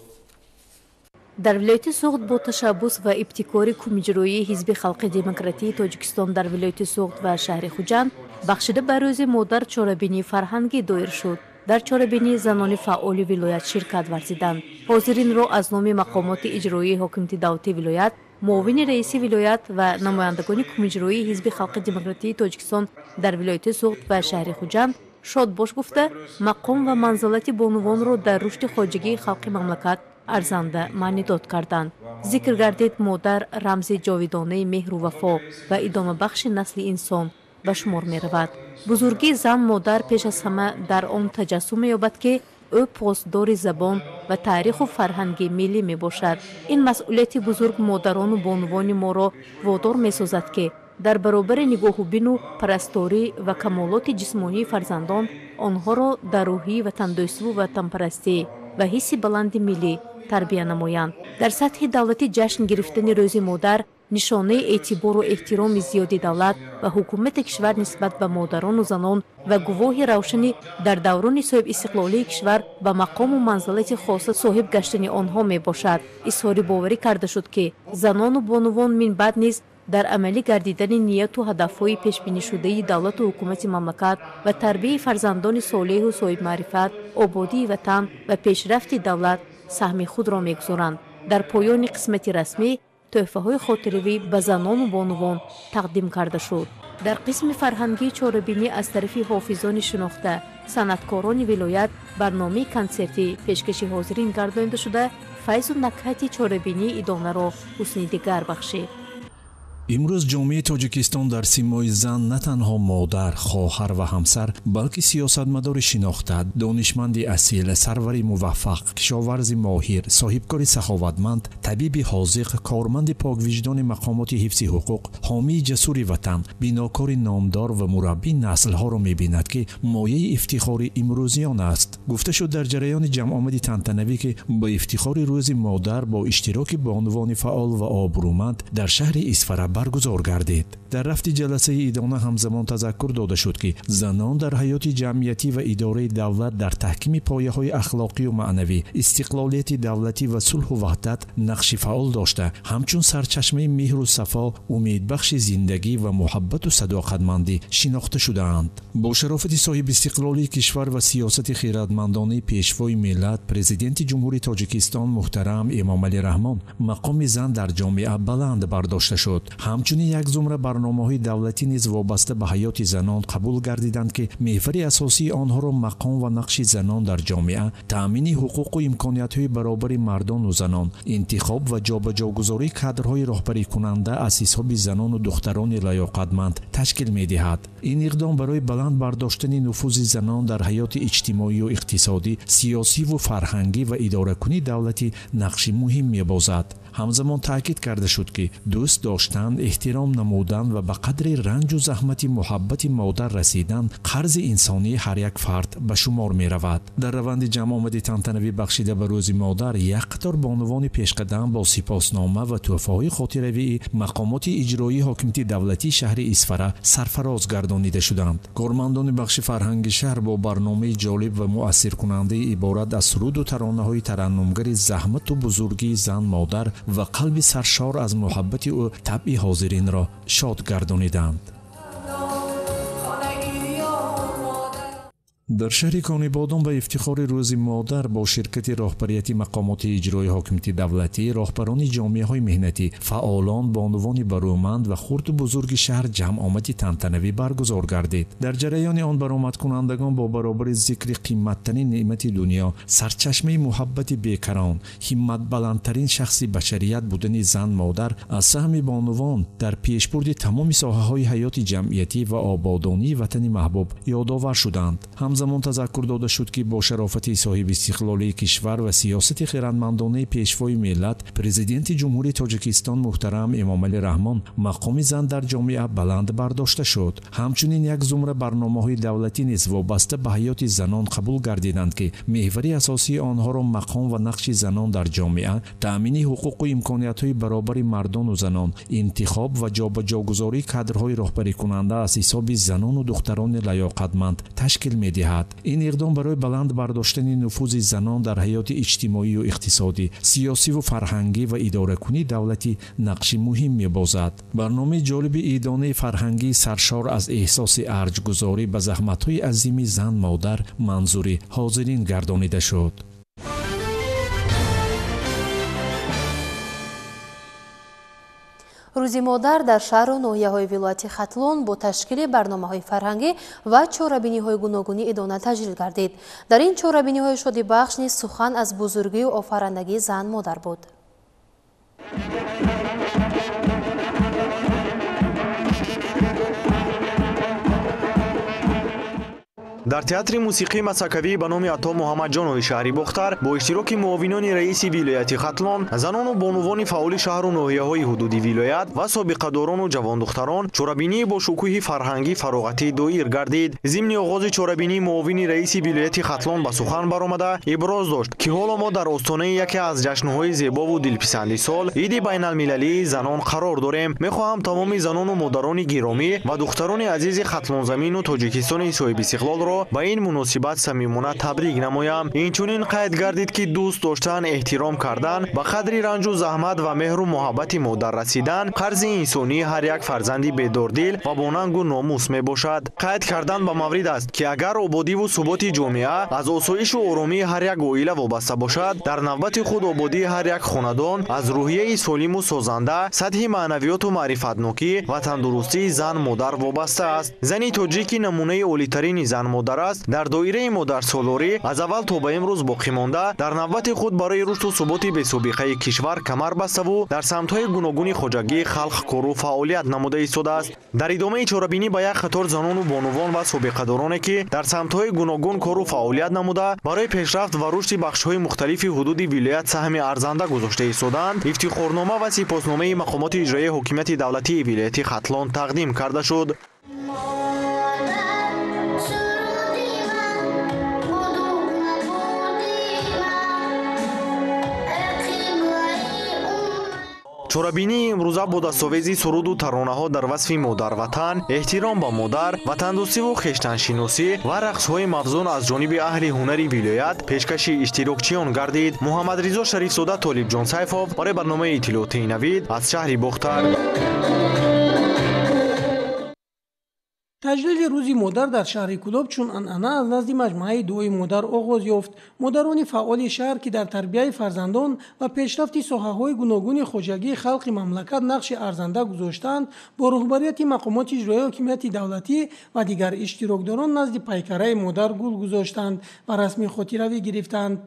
Дар вилояти Суғд бо ташаббус ва ибтикори кумиҷроии Ҳизби халқи демократии Тоҷикистон дар вилояти Суғд ва шаҳри Хуҷанд бахшида ба рӯзи модар чорабинии фарҳангӣ доир шуд. Дар чорабинӣ занони фаъоли вилоят ширкат варзиданд. Ҳозиринро аз номи мақомоти иҷроии ҳокимияти давлатии вилоят, муовини раиси вилоят ва намояндагони кумиҷроии Ҳизби халқи демократии Тоҷикистон дар вилояти Суғд ва шаҳри Хуҷанд шодбош гуфта, мақом ва манзилати бонувонро дар рушди хоҷагии халқи мамлакат арзанда маънидод карданд. Зикр гардид, модар рамзи ҷовидонаи меҳру вафо ва идомабахши насли инсон ба шумор меравад. Бузургии зан модар пеш аз ҳама дар он таҷассум меёбад, ки ӯ посдори забон ва таъриху фарҳанги миллӣ мебошад. Ин масъулияти бузург модарону бонувони моро водор месозад, ки дар баробари нигоҳубину парасторӣ ва камолоти ҷисмонии фарзандон онҳоро дар рӯҳии ватандӯстиву ватанпарастӣ ва ҳисси баланди миллӣ тарбия намоянд. Дар сатҳи давлатӣ ҷашн гирифтани рӯзи модар нишонаи эътибору эҳтироми зиёди давлат ва ҳукумати кишвар нисбат ба модарону занон ва гувоҳи равшани дар даврони соҳибистиқлолии кишвар ба мақому манзилати хоса соҳиб гаштани онҳо мебошад. Изҳори боварӣ карда шуд, ки занону бонувон минбаъд низ дар амалӣ гардидани нияту ҳадафҳои пешбинишудаи давлату ҳукумати мамлакат ва тарбияи фарзандони солеҳу соҳибмаърифат, ободии ватан ва пешрафти давлат саҳми худро мегузоранд. Дар поёни қисмати расмӣ тӯҳфаҳои хотиравӣ ба занону бонувон тақдим карда шуд. Дар қисми фарҳангии чорабинӣ аз тарафи ҳофизони шинохта, санъаткорони вилоят барномаи консертӣ пешкаши ҳозирин гардонида шуда, файзу накҳати чорабинии идонаро ҳусни дигар бахшид.
Имрӯз ҷомеаи Тоҷикистон дар симои зан на танҳо модар, хоҳар ва ҳамсар, балки сиёсатмадори шинохта, донишманди асил, сарвари муваффақ, кишоварзи моҳир, соҳибкори саховатманд, табиби ҳозиқ, корманди поквиҷдони мақомоти ҳифзи ҳуқуқ, ҳомии ҷасури ватан, бинокори номдор ва мураббии наслҳоро мебинад, ки мояи ифтихори имрӯзиён аст. Гуфта шуд дар ҷараёни ҷамъомади тантанавӣ, ки ба ифтихори рӯзи модар бо иштироки бонувони фаъол ва обрӯманд дар шаҳри Исфара баргузор гардид. Дар рафти ҷаласаи идона ҳамзамон тазаккур дода шуд, ки занон дар ҳаёти ҷамъиятӣ ва идораи давлат дар таҳкими пояҳои ахлоқию маънавӣ, истиқлолияти давлатӣ ва сулҳу ваҳдат нақши фаъол дошта, ҳамчун сарчашмаи меҳру сафо, умедбахши зиндагӣ ва муҳаббату садоқатмандӣ шинохта шудаанд. Бо шарофати соҳибистиқлолии кишвар ва сиёсати хиратмандонаи пешвои миллат, президенти Ҷумҳурии Тоҷикистон муҳтарам Эмомалӣ Раҳмон, мақоми зан дар ҷомеа баланд бардошта шуд. Ҳамчунин як зумра барномаҳои давлатӣ низ вобаста ба ҳаёти занон қабул гардиданд, ки меҳвари асосии онҳоро мақом ва нақши занон дар ҷомеа, таъмини ҳуқуқу имкониятҳои баробари мардону занон, интихоб ва ҷобаҷогузории кадрҳои роҳбарикунанда аз ҳисоби занону духтарони лаёқатманд ташкил медиҳад. Ин иқдом барои баланд бардоштани нуфузи занон дар ҳаёти иҷтимоию иқтисодӣ, сиёсиву фарҳангӣ ва идоракунии давлатӣ нақши муҳим мебозад. Ҳамзамон таъкид карда шуд, ки дӯст доштан, эҳтиром намудан доштан ва ба қадри ранҷу заҳмати муҳаббати модар расидан қарзи инсонии ҳар як фард ба шумор меравад. Дар раванди ҷамъомади тантанавӣ бахшида ба рӯзи модар як қатор бонувони пешқадам бо сипоснома ва тӯҳфаҳои хотиравии мақомоти иҷроии ҳокимияти давлатии шаҳри Исфара сарфароз гардонида шуданд. Кормандони бахши фарҳанги шаҳр бо барномаи ҷолиб ва муассиркунандаи иборат аз суруду таронаҳои тараннумгари заҳмату бузургии зан модар ва қалби саршор аз муҳаббати ӯ табъи ҳозиринро шод гардониданд. Дар шаҳри Конибодом ба ифтихори рӯзи модар бо ширкати роҳбарияти мақомоти иҷроии ҳокимияти давлатӣ, роҳбарони ҷомеаҳои меҳнатӣ, фаъолон, бонувони барӯманд ва хурду бузурги шаҳр ҷамъомади тантанавӣ баргузор гардид. Дар ҷараёни он баромадкунандагон бо баробари зикри қиматтарин неъмати дунё, сарчашмаи муҳаббати бекарон, ҳимматбаландтарин шахси башарият будани зан модар, аз саҳми бонувон дар пешбурди тамоми соҳаҳои ҳаёти ҷамъиятӣ ва ободонии ватани маҳбуб ёдовар шуданд. Ҳамзамон тазаккур дода шуд, ки бо шарофати соҳибистиқлолии кишвар ва сиёсати хирадмандонаи пешвои миллат, президенти Ҷумҳурии Тоҷикистон муҳтарам Эмомалӣ Раҳмон мақоми зан дар ҷомеа баланд бардошта шуд. Ҳамчунин як зумра барномаҳои давлатӣ низ вобаста ба ҳаёти занон қабул гардиданд, ки меҳвари асосии онҳоро мақом ва нақши занон дар ҷомеа, таъмини ҳуқуқу имкониятҳои баробари мардону занон, интихоб ва ҷобаҷогузории кадрҳои роҳбарикунанда аз ҳисоби занону духтарони лаёқатманд ташкил медиҳад. Ин иқдом барои баланд бардоштани нуфузи занон дар ҳаёти иҷтимоию иқтисодӣ, сиёсиву фарҳангӣ ва идоракунии давлатӣ нақши муҳим мебозад. Барномаи ҷолиби идонаи фарҳангии саршор аз эҳсоси арҷгузорӣ ба заҳматҳои азими зан модар манзури ҳозирин гардонида шуд.
Рӯзи модар дар шаҳру ноҳияҳои вилояти Хатлон бо ташкили барномаҳои фарҳангӣ ва чорабиниҳои гуногунӣ идона таҷлил гардид. Дар ин чорабиниҳои шодибахш низ сухан аз бузургию офарандагии зан модар буд.
Дар театри мусиқии масакавӣ ба номи Ато Муҳаммадҷонови шаҳри Бохтар бо иштироки муовинони раиси вилояти Хатлон, занону бонувони фаъоли шаҳру ноҳияҳои ҳудуди вилоят ва собиқадорону ҷавондухтарон чорабинии бо шукӯҳи фарҳангӣ фароғатӣ доир гардид. Зимни оғози чорабинӣ муовини раиси вилояти Хатлон ба сухан баромада иброз дошт, ки ҳоло мо дар остонаи яке аз ҷашнҳои зебову дилписанди сол, иди байналмилалии занон қарор дорем. Мехоҳам тамоми занону модарони гиромӣ ва духтарони азизи Хатлонзамину Тоҷикистони соҳибистиқлолро ба ин муносибат самимона табрик намоям. Инчунин қайд гардид, ки дӯст доштан, эҳтиром кардан, ба қадри ранҷу заҳмат ва меҳру муҳаббати модар расидан қарзи инсонии ҳар як фарзанди бедордил ва бонангу номус мебошад. Қайд кардан ба маврид аст, ки агар ободиву суботи ҷомеа аз осоишу оромии ҳар як оила вобаста бошад, дар навбати худ ободии ҳар як хонадон аз рӯҳияи солиму созанда, сатҳи маънавиёту маърифатнокӣ ва тандурустии зан модар вобаста аст. Зани тоҷики намунаи олитарини зан модар аст, дар доираи модарсолорӣ аз аввал то ба имрӯз боқӣ монда, дар навбати худ барои рушду суботи бесобиқаи кишвар камар баставу дар самтҳои гуногуни хоҷагии халқ кору фаъолият намуда истодааст. Дар идомаи чорабинӣ ба як қатор занону бонувон ва собиқадороне, ки дар самтҳои гуногун кору фаъолият намуда, барои пешрафт ва рушди бахшҳои мухталифи ҳудуди вилоят саҳми арзанда гузошта истодаанд, ифтихорнома ва сипосномаи мақомоти иҷроияи ҳокимияти давлатии вилояти Хатлон тақдим карда шуд. Чорабинии имрӯза бо дастовези суруду таронаҳо дар васфи модарватан, эҳтиром ба модар, ватандӯстиву хештаншиносӣ ва рақсҳои мавзун аз ҷониби аҳли ҳунари вилоят пешкаши иштирокчиён гардид. Муҳаммадризо Шарифзода, Толибҷон Сайфов барои барномаи иттилоотии Навид аз шаҳри Бохтар.
Таҷлили рӯзи модар дар шаҳри Кӯлоб чун анъана аз назди маҷмӯаи дуои модар оғоз ёфт. Модарони фаъоли шаҳр, ки дар тарбияи фарзандон ва пешрафти соҳаҳои гуногуни хоҷагии халқи мамлакат нақши арзанда гузоштаанд, бо роҳбарияти мақомоти иҷроияи ҳокимияти давлатӣ ва дигар иштирокдорон назди пайкараи модар гул гузоштанд ва расми хотиравӣ гирифтанд.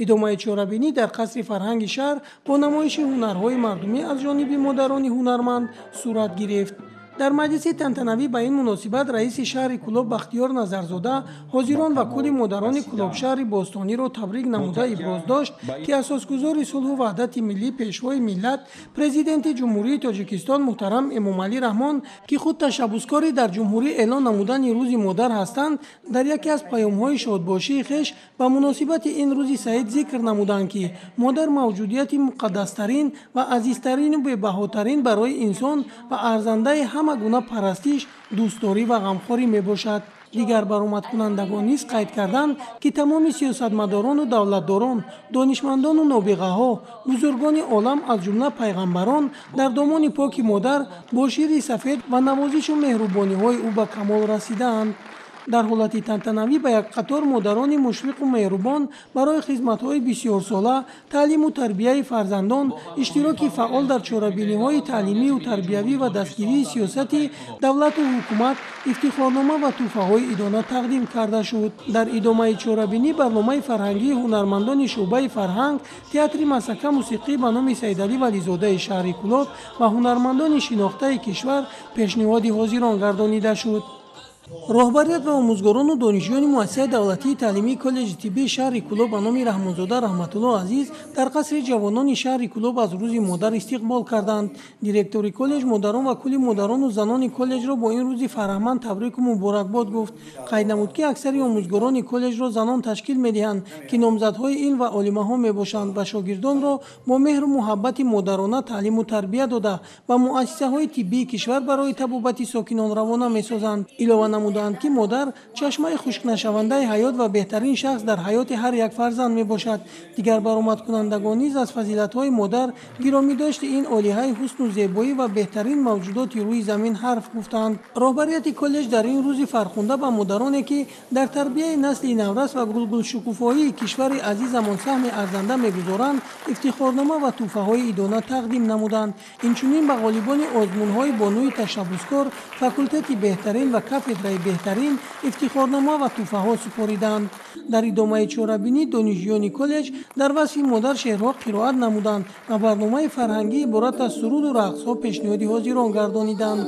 Идомаи чорабинӣ дар қасри фарҳанги шаҳр бо намоиши ҳунарҳои мардумӣ аз ҷониби модарони ҳунарманд сурат гирифт. Дар маҷлиси тантанавӣ ба ин муносибат раиси шаҳри Кӯлоб Бахтиёр Назарзода ҳозирон ва кулли модарони Кӯлобшаҳри бостониро табрик намуда иброз дошт, ки асосгузори сулҳу ваҳдати миллӣ, пешвои миллат, президенти Ҷумҳурии Тоҷикистон муҳтарам Эмомалӣ Раҳмон, ки худ ташаббускори дар ҷумҳурӣ эълон намудани Рӯзи модар ҳастанд, дар яке аз паёмҳои шодбошии хеш ба муносибати ин рӯзи саид зикр намуданд, ки модар мавҷудияти муқаддастарин ва азизтарину бебаҳотарин барои инсон ва арзандаи ҳама гуна парастиш, дӯстдорӣ ва ғамхорӣ мебошад. Дигар баромадкунандагон низ қайд карданд, ки тамоми сиёсатмадорону давлатдорон, донишмандону нобиғаҳо, бузургони олам, аз ҷумла пайғамбарон, дар домони поки модар бо шири сафед ва навозишу меҳрубониҳои ӯ ба камол расидаанд. Дар ҳолати тантанавӣ ба як қатор модарони мушфиқу меҳрубон барои хизматҳои бисёрсола, таълиму тарбияи фарзандон, иштироки фаъол дар чорабиниҳои таълимию тарбиявӣ ва дастгирии сиёсати давлату ҳукумат ифтихорнома ва тӯҳфаҳои идона тақдим карда шуд. Дар идомаи чорабинӣ барномаи фарҳангии ҳунармандони шӯъбаи фарҳанг, театри Масака мусиқӣ ба номи Саидалӣ Вализодаи шаҳри Кӯлоб ва ҳунармандони шинохтаи кишвар пешниҳоди ҳозирон гардонида шуд. Роҳбарият ва омӯзгорону донишҷӯёни муассисаи давлатии таълимии коллеҷи тиббии шаҳри Кӯлоб ба номи Раҳмонзода Раҳматулло Азиз дар қасри ҷавонони шаҳри Кӯлоб аз Рӯзи модар истиқбол карданд. Директори коллеҷ модарон ва кулли модарону занони коллеҷро бо ин рӯзи фараҳманд табрику муборакбод гуфт. Қайд намуд, ки аксари омӯзгорони коллеҷро занон ташкил медиҳанд, ки номзадҳои илм ва олимаҳо мебошанд ва шогирдонро бо меҳру муҳаббати модарона таълиму тарбия дода ба муассисаҳои тиббии кишвар барои табобати сокинон равона месозанд. Илова намуданд, ки модар чашмаи хушкнашавандаи ҳаёт ва беҳтарин шахс дар ҳаёти ҳар як фарзанд мебошад. Дигар баромадкунандагон низ аз фазилатҳои модар, гиромӣ дошти ин олиҳаи ҳусну зебоӣ ва беҳтарин мавҷудоти рӯи замин ҳарф гуфтанд. Роҳбарияти коллеҷ дар ин рӯзи фархунда ба модароне, ки дар тарбияи насли наврас ва гулгулшукуфоии кишвари азизамон саҳми арзанда мегузоранд, ифтихорнома ва тӯҳфаҳои идона тақдим намуданд. Инчунин ба ғолибони озмунҳои бонуи ташаббускор, факултети беҳтарин ва кафедраи беҳтарин ифтихорнома ва тӯҳфаҳо супориданд. Дар идомаи чорабинӣ донишҷӯёни коллеҷ дар васфи модар шеърҳо қироат намуданд ва барномаи фарҳангӣ иборат аз суруду рақсҳо пешниҳоди ҳозирон гардониданд.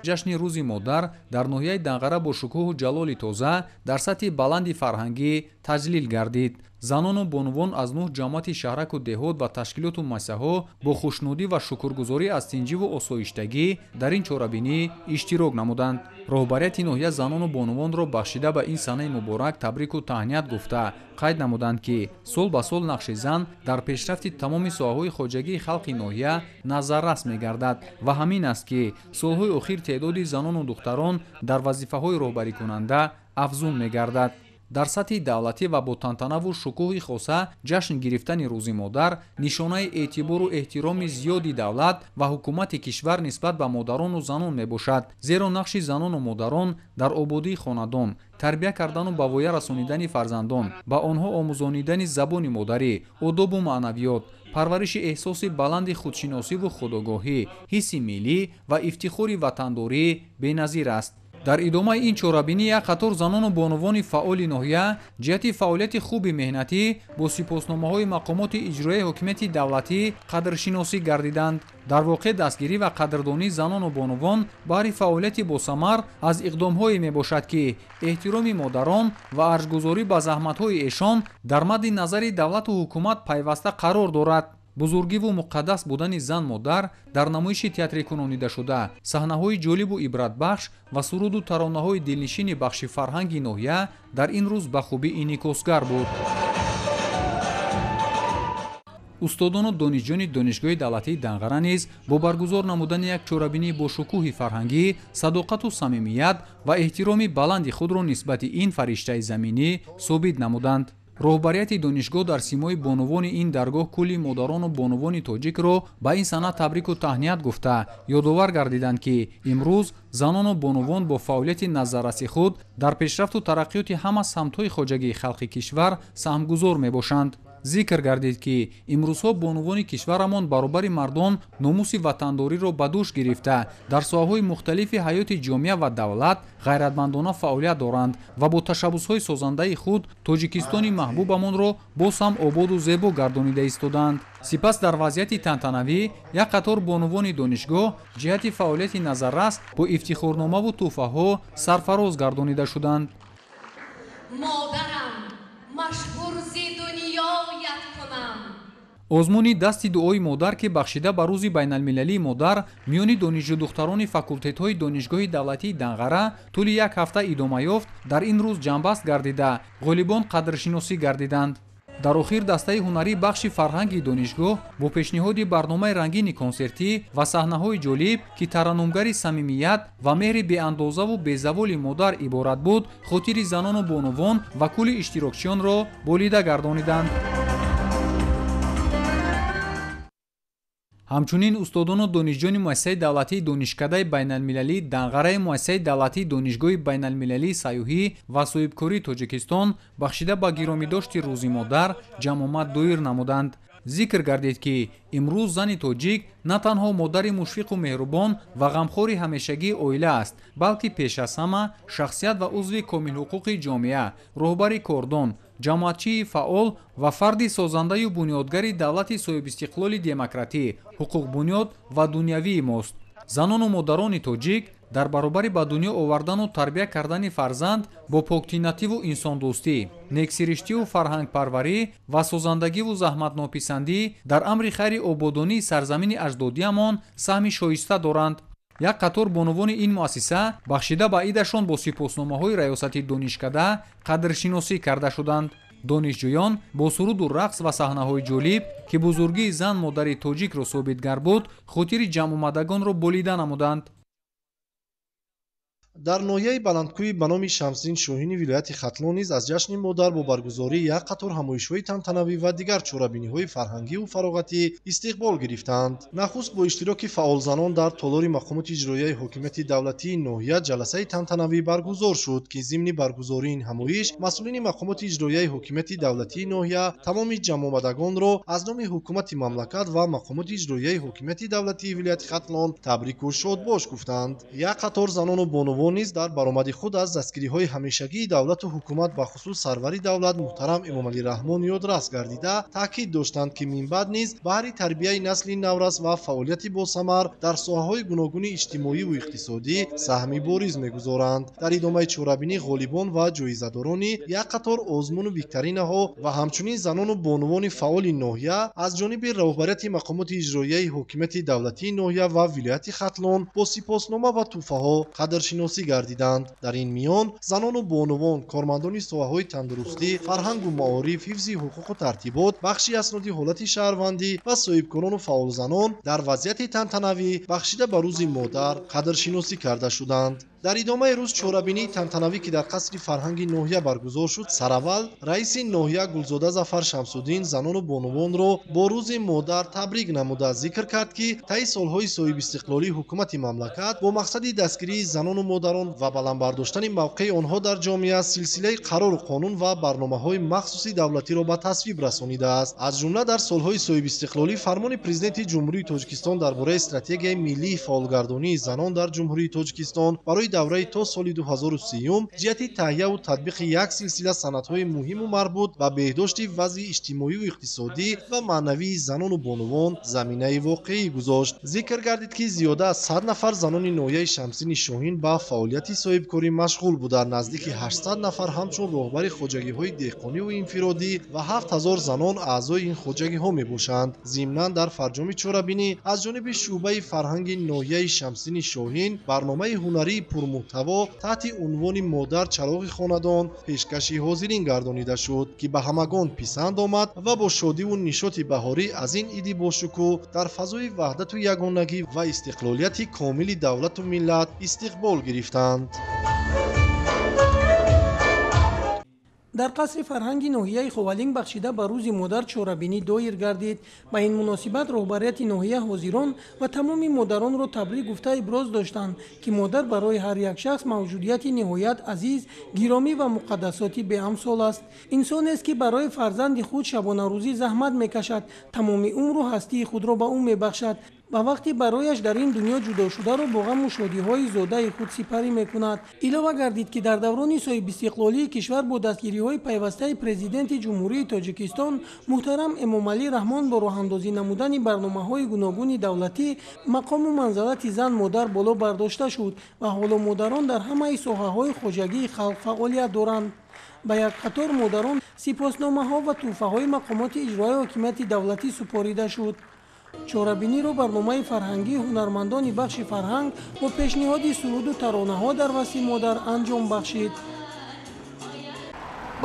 Ҷашни Рӯзи модар дар ноҳияи Данғара бо шукӯҳу ҷалоли тоза дар сатҳи баланди фарҳангӣ таҷлил гардид. Занону бонувон аз 9 ҷамоати шаҳраку деҳот ва ташкилоту муассисаҳо бо хушнудӣ ва шукргузорӣ аз тинҷиву осоиштагӣ дар ин чорабинӣ иштирок намуданд. Роҳбарияти ноҳия занону бонувонро бахшида ба ин санаи муборак табрику таҳният гуфта қайд намуданд, ки сол ба сол нақши зан дар пешрафти тамоми соҳаҳои хоҷагии халқи ноҳия назаррас мегардад ва ҳамин аст, ки солҳои охир теъдоди занону духтарон дар вазифаҳои роҳбарикунанда афзун мегардад. Дар сатҳи давлатӣ ва бо тантанаву шукӯҳи хоса ҷашн гирифтани Рӯзи модар нишонаи эътибору эҳтироми зиёди давлат ва ҳукумати кишвар нисбат ба модарону занон мебошад. Зеро нақши занону модарон дар ободии хонадон, тарбия кардану ба воя расонидани фарзандон, ба онҳо омӯзонидани забони модарӣ, одобу маънавиёт, парвариши эҳсоси баланди худшиносиву худогоҳӣ, ҳисси миллӣ ва ифтихори ватандорӣ беназир аст. Дар идомаи ин чорабинӣ як қатор занону бонувони фаъоли ноҳия ҷиҳати фаъолияти хуби меҳнатӣ бо сипосномаҳои мақомоти иҷроияи ҳокимияти давлатӣ қадршиносӣ гардиданд. Дар воқеъ дастгирӣ ва қадрдонии занону бонувон баҳри фаъолияти босамар аз иқдомҳое мебошад, ки эҳтироми модарон ва арҷгузорӣ ба заҳматҳои эшон дар мадди назари давлату ҳукумат пайваста қарор дорад. Бузургиву муқаддас будани зан-модар дар намоиши театрикунонидашуда, саҳнаҳои ҷолибу ибратбахш ва суруду таронаҳои дилнишини бахши фарҳанги ноҳия дар ин рӯз ба хубӣ инъикосгар буд. Устодону донишҷӯёни Донишгоҳи давлатии Данғара низ бо баргузор намудани як чорабинии бошукӯҳи фарҳангӣ садоқату самимият ва эҳтироми баланди худро нисбати ин фариштаи заминӣ собит намуданд. Роҳбарияти донишгоҳ дар симои бонувони ин даргоҳ кулли модарону бонувони тоҷикро ба ин сана табрику таҳният гуфта ёдовар гардиданд, ки имрӯз занону бонувон бо фаъолияти назарраси худ дар пешрафту тараққиёти ҳама самтҳои хоҷагии халқи кишвар саҳмгузор мебошанд. Зикр гардид, ки имрӯзҳо бонувони кишварамон баробари мардон номуси ватандориро ба дӯш гирифта, дар соҳаҳои мухталифи ҳаёти ҷомеа ва давлат ғайратмандона фаъолият доранд ва бо ташаббусҳои созандаи худ Тоҷикистони маҳбубамонро боз ҳам ободу зебо гардонида истодаанд. Сипас дар вазъияти тантанавӣ як қатор бонувони донишгоҳ ҷиҳати фаъолияти назаррас бо ифтихорномаву тӯҳфаҳо сарфароз гардонида шуданд.
Модарам, машҳур зи дунёят кунам.
Озмуни дасти дуои модар, ки бахшида ба рӯзи байналмилалии модар миёни донишҷӯдухтарони факултетҳои Донишгоҳи давлатии Данғара тӯли як ҳафта идома ёфт, дар ин рӯз ҷамъбаст гардида, ғолибон қадршиносӣ гардиданд. Дар охир дастаи ҳунарии бахши фарҳанги донишгоҳ бо пешниҳоди барномаи рангини консертӣ ва саҳнаҳои ҷолиб, ки тараннумгари самимият ва меҳри беандозаву безаволи модар иборат буд, хотири занону бонувон ва кулли иштирокчиёнро болида гардониданд. Ҳамчунин устодону донишҷӯёни муассисаи давлатии Донишкадаи байналмилалии Данғараи муассисаи давлатии Донишгоҳи байналмилалии сайёҳӣ ва соҳибкории Тоҷикистон бахшида ба гиромидошти рӯзи модар ҷамъомад доир намуданд. Зикр гардид, ки имрӯз зани тоҷик на танҳо модари мушфиқу меҳрубон ва ғамхори ҳамешагии оила аст, балки пеш аз ҳама шахсият ва узви комилҳуқуқи ҷомеа, роҳбари кордон, ҷамоатчии фаъол ва фарди созандаю бунёдгари давлати соҳибистиқлоли демократӣ, ҳуқуқбунёд ва дунявии мост. Занону модарони тоҷик дар баробари ба дунё овардану тарбия кардани фарзанд бо поктинативу инсондӯстӣ, нексириштиву фарҳангпарварӣ ва созандагиву заҳматнописандӣ дар амри хайри ободонии сарзамини аҷдодиамон саҳми шоиста доранд. Як қатор бонувони ин муассиса бахшида ба идашон бо сипосномаҳои раёсати донишкада қадршиносӣ карда шуданд. Донишҷӯён бо суруду рақс ва саҳнаҳои ҷолиб, ки бузургии зан модари тоҷикро собитгар буд, хотири ҷамъомадагонро болида намуданд.
Дар ноҳияи Баландкӯи ба номи Шамсиддин Шоҳини вилояти Хатлон низ аз ҷашни модар бо баргузории як қатор ҳамоишҳои тантанавӣ ва дигар чорабиниҳои фарҳангиву фароғатӣ истиқбол гирифтанд. Нахуст бо иштироки фаъолзанон дар толори мақомоти иҷроияи ҳокимияти давлатии ноҳия ҷаласаи тантанавӣ баргузор шуд, ки зимни баргузории ин ҳамоиш масъулини мақомоти иҷроияи ҳокимияти давлатии ноҳия тамоми ҷамъомадагонро аз номи ҳукумати мамлакат ва мақомоти иҷроияи ҳокимияти давлатии вилояти Хатлон табрику шодбош гуфтанд. Як қатор занону бонувон низ дар баромади худ аз дастгириҳои ҳамешагии давлату ҳукумат, бахусус сарвари давлат муҳтарам Эмомалӣ Раҳмон ёдрас гардида, таъкид доштанд, ки минбаъд низ баҳри тарбияи насли наврас ва фаъолияти босамар дар соҳаҳои гуногуни иҷтимоиву иқтисодӣ саҳми бориз мегузоранд. Дар идомаи чорабинӣ ғолибон ва ҷоизадорони як қатор озмуну викторинаҳо ва ҳамчунин занону бонувони фаъоли ноҳия аз ҷониби роҳбарияти мақомоти иҷроияи ҳокимияти давлатии ноҳия ва вилояти Хатлон бо сипоснома ва тӯҳфаҳо қадршиносӣ гардиданд. Дар ин миён занону бонувон, кормандони соҳаҳои тандурустӣ, фарҳангу маориф, ҳифзи ҳуқуқу тартибот, бахши асноди ҳолати шаҳрвандӣ ва соҳибкорону фаъолзанон дар вазъияти тантанавӣ бахшида ба рӯзи модар қадршиносӣ карда шуданд. Дар идомаи рӯз чорабинии тантанавӣ, ки дар қасри фарҳанги ноҳия баргузор шуд, сараввал раиси ноҳия Гулзода Зафар Шамсуддин занону бонувонро бо рӯзи модар табрик намуда зикр кард, ки таи солҳои соҳибистиқлолии ҳукумати мамлакат бо мақсади дастгирии занону модарон ва баланд бардоштани мавқеи онҳо дар ҷомеа силсилаи қарору қонун ва барномаҳои махсуси давлатиро ба тасвиб расонидааст. Аз ҷумла дар солҳои соҳибистиқлолӣ фармони Президенти Ҷумҳурии Тоҷикистон дар бораи стратегияи миллии фаъолгардонии занон дар Ҷумҳурии Тоҷикистон барои давраи то соли 2030 ҷиҳати таҳияву татбиқи як силсила санадҳои муҳиму марбут ба беҳдошти вазъи иҷтимоиву иқтисодӣ ва маънавии занону бонувон заминаи воқеӣ гузошт. Зикр гардид, ки зиёда аз 100 нафар занони ноҳияи Шамсиддини Шоҳин ба фаъолияти соҳибкорӣ машғул буда, наздики 800 нафар ҳамчун роҳбари хоҷагиҳои деҳқониву инфиродӣ ва 7000 занон аъзои ин хоҷагиҳо мебошанд. Зимнан дар фарҷоми чорабинӣ аз ҷониби шӯъбаи фарҳанги ноҳияи Шамсиддини Шоҳин барномаи ҳунарии пурмуҳтаво таҳти унвони «Модар чароғи хонадон» пешкаши ҳозирин гардонида шуд, ки ба ҳамагон писанд омад ва бо шодиву нишоти баҳорӣ аз ин иди бошукӯҳ дар фазои ваҳдату ягонагӣ ва истиқлолияти комили давлату миллат истиқбол гирифтанд.
Дар қасри фарҳанги ноҳияи Ховалинг бахшида ба Рӯзи модар чорабинӣ доир гардид. Ба ин муносибат роҳбарияти ноҳия ҳозирон ва тамоми модаронро табрик гуфта иброз доштанд, ки модар барои ҳар як шахс мавҷудияти ниҳоят азиз, гиромӣ ва муқаддасоти беамсол аст. Инсонест, ки барои фарзанди худ шабонарӯзӣ заҳмат мекашад, тамоми умру ҳастии худро ба ӯ мебахшад ва вақти барояш дар ин дунё ҷудо шударо бо ғаму шодиҳои зодаи худ сипарӣ мекунад. Илова гардид, ки дар даврони соҳибистиқлолии кишвар бо дастгириҳои пайвастаи Президенти Ҷумҳурии Тоҷикистон муҳтарам Эмомалӣ Раҳмон бо роҳандозӣ намудани барномаҳои гуногуни давлатӣ мақому манзалати зан модар боло бардошта шуд ва ҳоло модарон дар ҳамаи соҳаҳои хоҷагии халқ фаъолият доранд. Ба як қатор модарон сипосномаҳо ва тӯҳфаҳои мақомоти иҷроияи ҳокимияти давлатӣ супорида шуд. Чорабиниро барномаи фарҳангии ҳунармандони бахши фарҳанг бо пешниҳоди суруду таронаҳо дар васфи модар анҷом бахшид.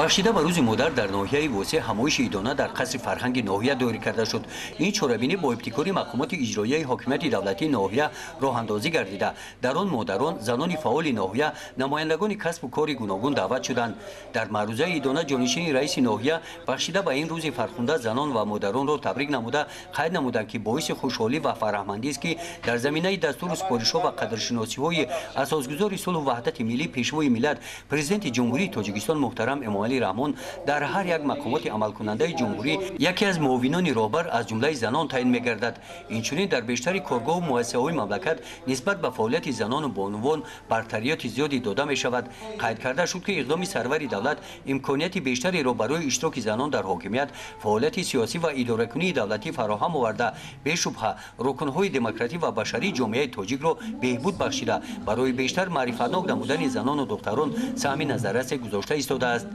Бахшида ба Рӯзи модар дар ноҳияи Восеъ ҳамоиши идона дар қасри фарҳанги ноҳия доир карда шуд. Ин чорабинӣ бо ибтикори мақомоти иҷроияи ҳокимияти давлатии ноҳия роҳандозӣ гардида, дар он модарон, занони фаъоли ноҳия, намояндагони касбу кори гуногун даъват шуданд. Дар маърузаи идона ҷонишини раиси ноҳия бахшида ба ин рӯзи фархунда занон ва модаронро табрик намуда, қайд намуданд, ки боиси хушҳолӣ ва фараҳмандист, ки дар заминаи дастуру супоришҳо ва қадршиносиҳои асосгузори сулҳу ваҳдати миллӣ, Пешвои миллат, Президенти Ҷумҳурии Тоҷикистон муҳтарам Эмомалӣ Раҳмон дар ҳар як мақомоти амалкунандаи ҷумҳурӣ яке аз муовинони роҳбар аз ҷумлаи занон таъин мегардад. Инчунин дар бештари коргоҳу муассисаҳои мамлакат нисбат ба фаъолияти занону бонувон бартариёти зиёде дода мешавад. Қайд карда шуд, ки иқдоми сарвари давлат имконияти бештареро барои иштироки занон дар ҳокимият, фаъолияти сиёсӣ ва идоракунии давлатӣ фароҳам оварда, бешубҳа рукнҳои демократӣ ва башарии ҷомеаи тоҷикро беҳбуд бахшида, барои бештар маърифатнок намудани занону духтарон саҳми назаррасе гузошта истодааст.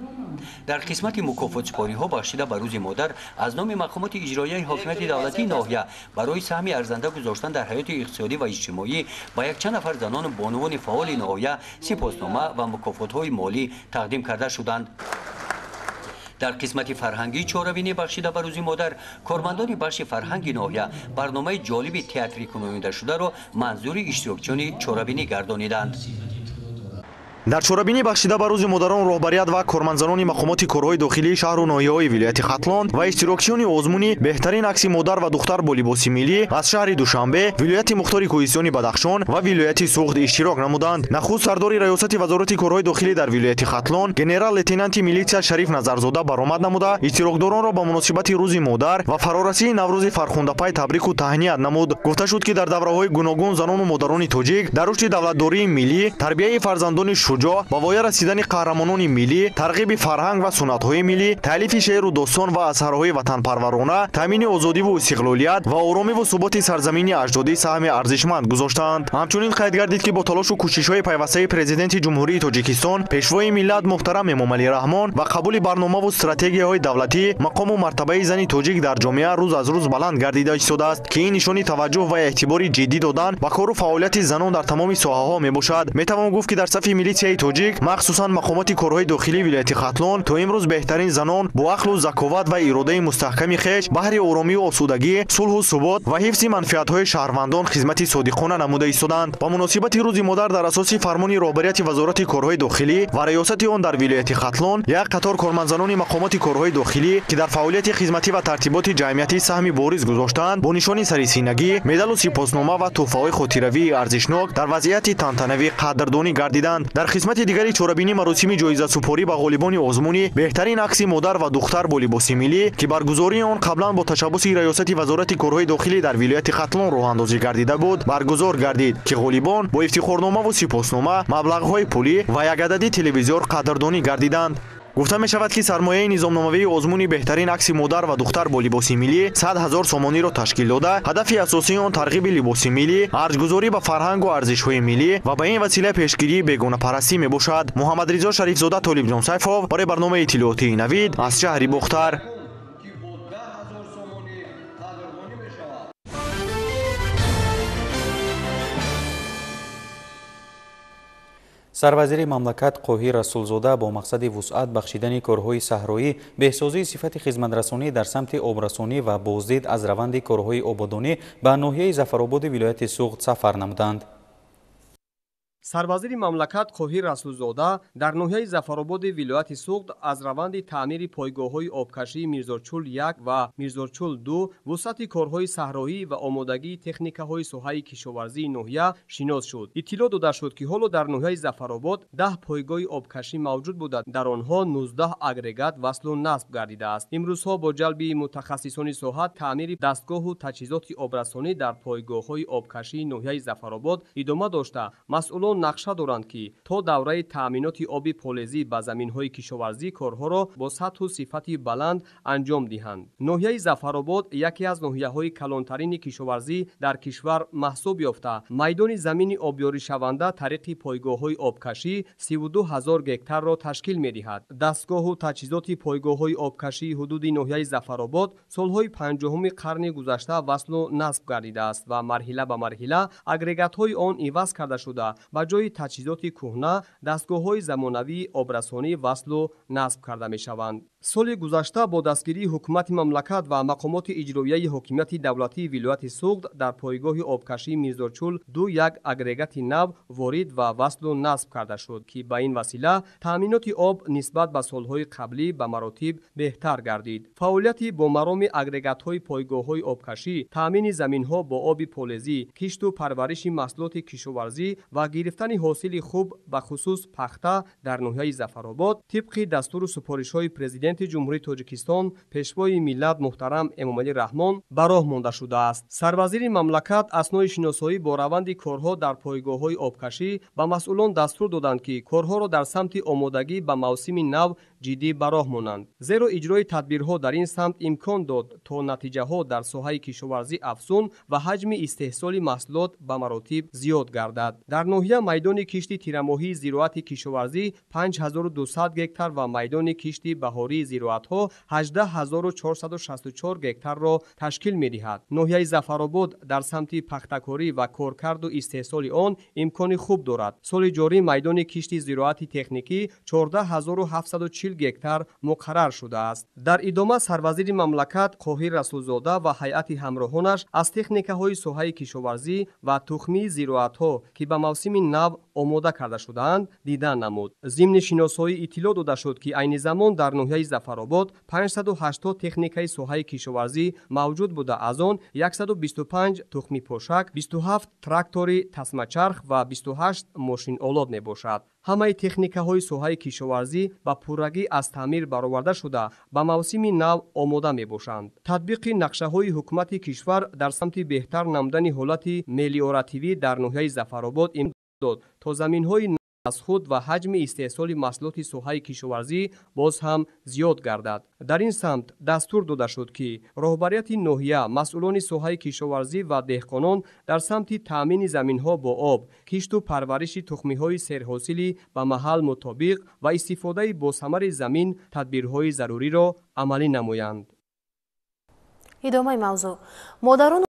Дар қисмати мукофотсупориҳо бахшида ба Рӯзи модар аз номи мақомоти иҷроияи ҳокимияти давлатии ноҳия барои саҳми арзанда гузоштан дар ҳаёти иқтисодӣ ва иҷтимоӣ ба якчанд нафар занону бонувони фаъоли ноҳия сипоснома ва мукофотҳои молӣ тақдим карда шуданд. Дар қисмати фарҳангии чорабинӣ бахшида ба Рӯзи модар кормандони бахши фарҳанги ноҳия барномаи ҷолиби театрӣ кунондашударо манзури иштирокчиёни чорабинӣ гардониданд.
Дар чорабинӣ бахшида ба Рӯзи модарон роҳбарият ва кормандзанони мақомоти корҳои дохилии шаҳру ноҳияҳои вилояти Хатлон ва иштирокчиёни озмуни беҳтарин акси модар ва духтар бо либоси миллӣ аз шаҳри Душанбе, вилояти мухтори кӯҳистони Бадахшон ва вилояти Суғд иштирок намуданд. Нахуст сардори раёсати вазорати корҳои дохилӣ дар вилояти Хатлон генерал-лейтенанти милитсия Шариф Назарзода баромад намуда, иштирокдоронро ба муносибати Рӯзи модар ва фарорасии Наврӯзи фархундапай табрику таҳният намуд. Гуфта шуд, ки дар давраҳои гуногун занону модарони тоҷик дар рушди давлатдории миллӣ, тарбияи фарзандони шуҷоъ, ба воя расидани қаҳрамонони миллӣ, тарғиби фарҳанг ва суннатҳои миллӣ, таълифи шеъру достон ва асарҳои ватанпарварона, таъмини озодиву истиқлолият ва оромиву суботи сарзамини аҷдодӣ саҳми арзишманд гузоштаанд. Ҳамчунин қайд гардид, ки бо талошу кӯшишҳои пайвастаи Президенти Ҷумҳурии Тоҷикистон, Пешвои миллат муҳтарам Эмомалӣ Раҳмон ва қабули барномаву стратегияҳои давлатӣ мақому мартабаи зани тоҷик дар ҷомеа рӯз аз рӯз баланд гардида истодааст, ки ин нишони таваҷҷӯҳ ва эътибори ҷиддӣ додан ба кору фаъолияти занон дар тамоми соҳаҳо мебошад. Метавон гуфт, ки дар сафи милитсияи тоҷик, махсусан мақомоти корҳои дохилии вилояти Хатлон, то имрӯз беҳтарин занон бо ақлу заковат ва иродаи мустаҳками хеш баҳри оромию осудагӣ, сулҳу субот ва ҳифзи манфиатҳои шаҳрвандон хизмати содиқона намуда истоданд. Ба муносибати Рӯзи модар дар асоси фармони роҳбарияти вазорати корҳои дохилӣ ва раёсати он дар вилояти Хатлон як қатор кормандзанони мақомоти корҳои дохилӣ, ки дар фаъолияти хизматӣ ва тартиботи ҷамъиятӣ саҳми бориз гузоштаанд, бо нишони сарисинагӣ, медалу сипоснома ва тӯҳфаҳои хотиравии арзишнок дар вазъияти тантанавӣ қадрдонӣ гардиданд. Дар қисмати дигари чорабинӣ маросими ҷоизасупорӣ ба ғолибони озмуни беҳтарин акси модар ва духтар бо либоси миллӣ, ки баргузории он қаблан бо ташаббуси раёсати вазорати корҳои дохилӣ дар вилояти Хатлон роҳандозӣ гардида буд, баргузор гардид, ки ғолибон бо ифтихорномаву сипоснома, маблағҳои пулӣ ва як адади телевизор қадрдонӣ гардиданд. Гуфта мешавад, ки сармояи низомномавии озмуни беҳтарин акси модар ва духтар бо либоси миллӣ 100 000 сомониро ташкил дода, ҳадафи асосии он тарғиби либоси миллӣ, арҷгузорӣ ба фарҳангу арзишҳои миллӣ ва ба ин васила пешгирии бегонапарастӣ мебошад. Муҳаммадризо Шарифзода, Толибҷон Сайфов барои барномаи иттилоотии Навид аз шаҳри Бохтар.
Сарвазири мамлакат Қоҳир Расулзода бо мақсади вусъат бахшидани корҳои саҳроӣ, беҳсозии сифати хизматрасонӣ дар самти обрасонӣ ва боздид аз раванди корҳои ободонӣ ба ноҳияи Зафарободи вилояти Суғд сафар намуданд.
Сарвазири мамлакат Қоҳир Расулзода дар ноҳияи Зафарободи вилояти Суғд аз раванди таъмири пойгоҳҳои обкашии Мирзочул 1 ва Мирзочул 2, вусъати корҳои саҳроӣ ва омодагии техникаҳои соҳаи кишоварзии ноҳия шинос шуд. Иттилоъ дода шуд, ки ҳоло дар ноҳияи Зафаробод 10 пойгоҳи обкашӣ мавҷуд буда, дар онҳо 19 агрегат васлу насб гардидааст. Имрӯзҳо бо ҷалби мутахассисони соҳа таъмири дастгоҳу таҷҳизоти обрасонӣ дар пойгоҳҳои обкашии ноҳияи Зафаробод идома дошта, масъулон нақша доранд, ки то давраи таъминоти оби полезӣ ба заминҳои кишоварзӣ корҳоро бо сатҳу сифати баланд анҷом диҳанд. Ноҳияи Зафаробод яке аз ноҳияҳои калонтарини кишоварзӣ дар кишвар маҳсуб ёфта, майдони замини обёришаванда тариқи пойгоҳҳои обкашӣ 32 ҳазор гектарро ташкил медиҳад. Дастгоҳу таҷҳизоти пойгоҳҳои обкашии ҳудуди ноҳияи Зафаробод солҳои 50-уми қарни гузашта васлу насб гардидааст ва марҳила ба марҳила агрегатҳои он иваз карда шуда, ба ҷои таҷҳизоти кӯҳна дастгоҳҳои замонавии обрасонӣ васлу насб карда мешаванд. Соли гузашта бо дастгирии ҳукумати мамлакат ва мақомоти иҷроияи ҳокимияти давлатии вилояти Суғд дар пойгоҳи обкашии Мирзочул 2 як агрегати нав ворид ва васлу насб карда шуд, ки ба ин васила таъминоти об нисбат ба солҳои қаблӣ ба маротиб беҳтар гардид. Фаъолияти бо мароми агрегатҳои пойгоҳҳои обкашӣ, таъмини заминҳо бо оби полезӣ, кишту парвариши маҳсулоти кишоварзӣ ва гирифтани ҳосили хуб, ба хусус пахта дар ноҳияи Зафаробод тибқи дастуру супоришҳои Президенти Ҷумҳурии Тоҷикистон, Пешвои миллат муҳтарам Эмомалӣ Раҳмон ба роҳ монда шудааст. Сарвазири мамлакат аснои шиносоӣ бо раванди корҳо дар пойгоҳҳои обкашӣ ба масъулон дастур доданд, ки корҳоро дар самти омодагӣ ба мавсими нав ҷиддӣ ба роҳ монанд, зеро иҷрои тадбирҳо дар ин самт имкон дод, то натиҷаҳо дар соҳаи кишоварзӣ афзун ва ҳаҷми истеҳсоли маҳсулот ба маротиб зиёд гардад. Дар ноҳия майдони кишти тирамоҳии зироати кишоварзӣ 5200 гектар ва майдони кишти баҳории зироатҳо 18464 гектарро ташкил медиҳад. Ноҳияи Зафаробод дар самти пахтакорӣ ва коркарду истеҳсоли он имкони хуб дорад. Соли ҷорӣ майдони кишти зироати техникӣ 14740 гектар муқаррар шудааст. Дар идома сарвазири мамлакат Қоҳир Расулзода ва ҳайати ҳамроҳонаш аз техникаҳои соҳаи кишоварзӣ ва тухмии зироатҳо, ки ба мавсими нав омода карда шудаанд, дидан намуд. Зимни шиносоӣ иттилоъ дода шуд, ки айни замон дар ноҳияи Зафаробод 580 техникаи соҳаи кишоварзӣ мавҷуд буда, аз он 125 тухмипошак, 27 трактори тасмачарх ва 28 мошинолот мебошад. Ҳамаи техникаҳои соҳаи кишоварзӣ ба пуррагӣ аз таъмир бароварда шуда, ба мавсими нав омода мебошанд. Татбиқи нақшаҳои ҳукумати кишвар дар самти беҳтар намудани ҳолати мелиоративӣ дар ноҳияи Зафаробод имкон дод, то заминҳои аз худ ва ҳаҷми истеҳсоли маҳсулоти соҳаи кишоварзӣ боз ҳам зиёд гардад. Дар ин самт дастур дода шуд, ки роҳбарияти ноҳия, масъулони соҳаи кишоварзӣ ва деҳқонон дар самти таъмини заминҳо бо об, кишту парвариши тухмиҳои серҳосилӣ ба маҳал мутобиқ ва истифодаи босамари замин тадбирҳои заруриро амалӣ намоянд.
Идомаи мавзӯъ. Модарон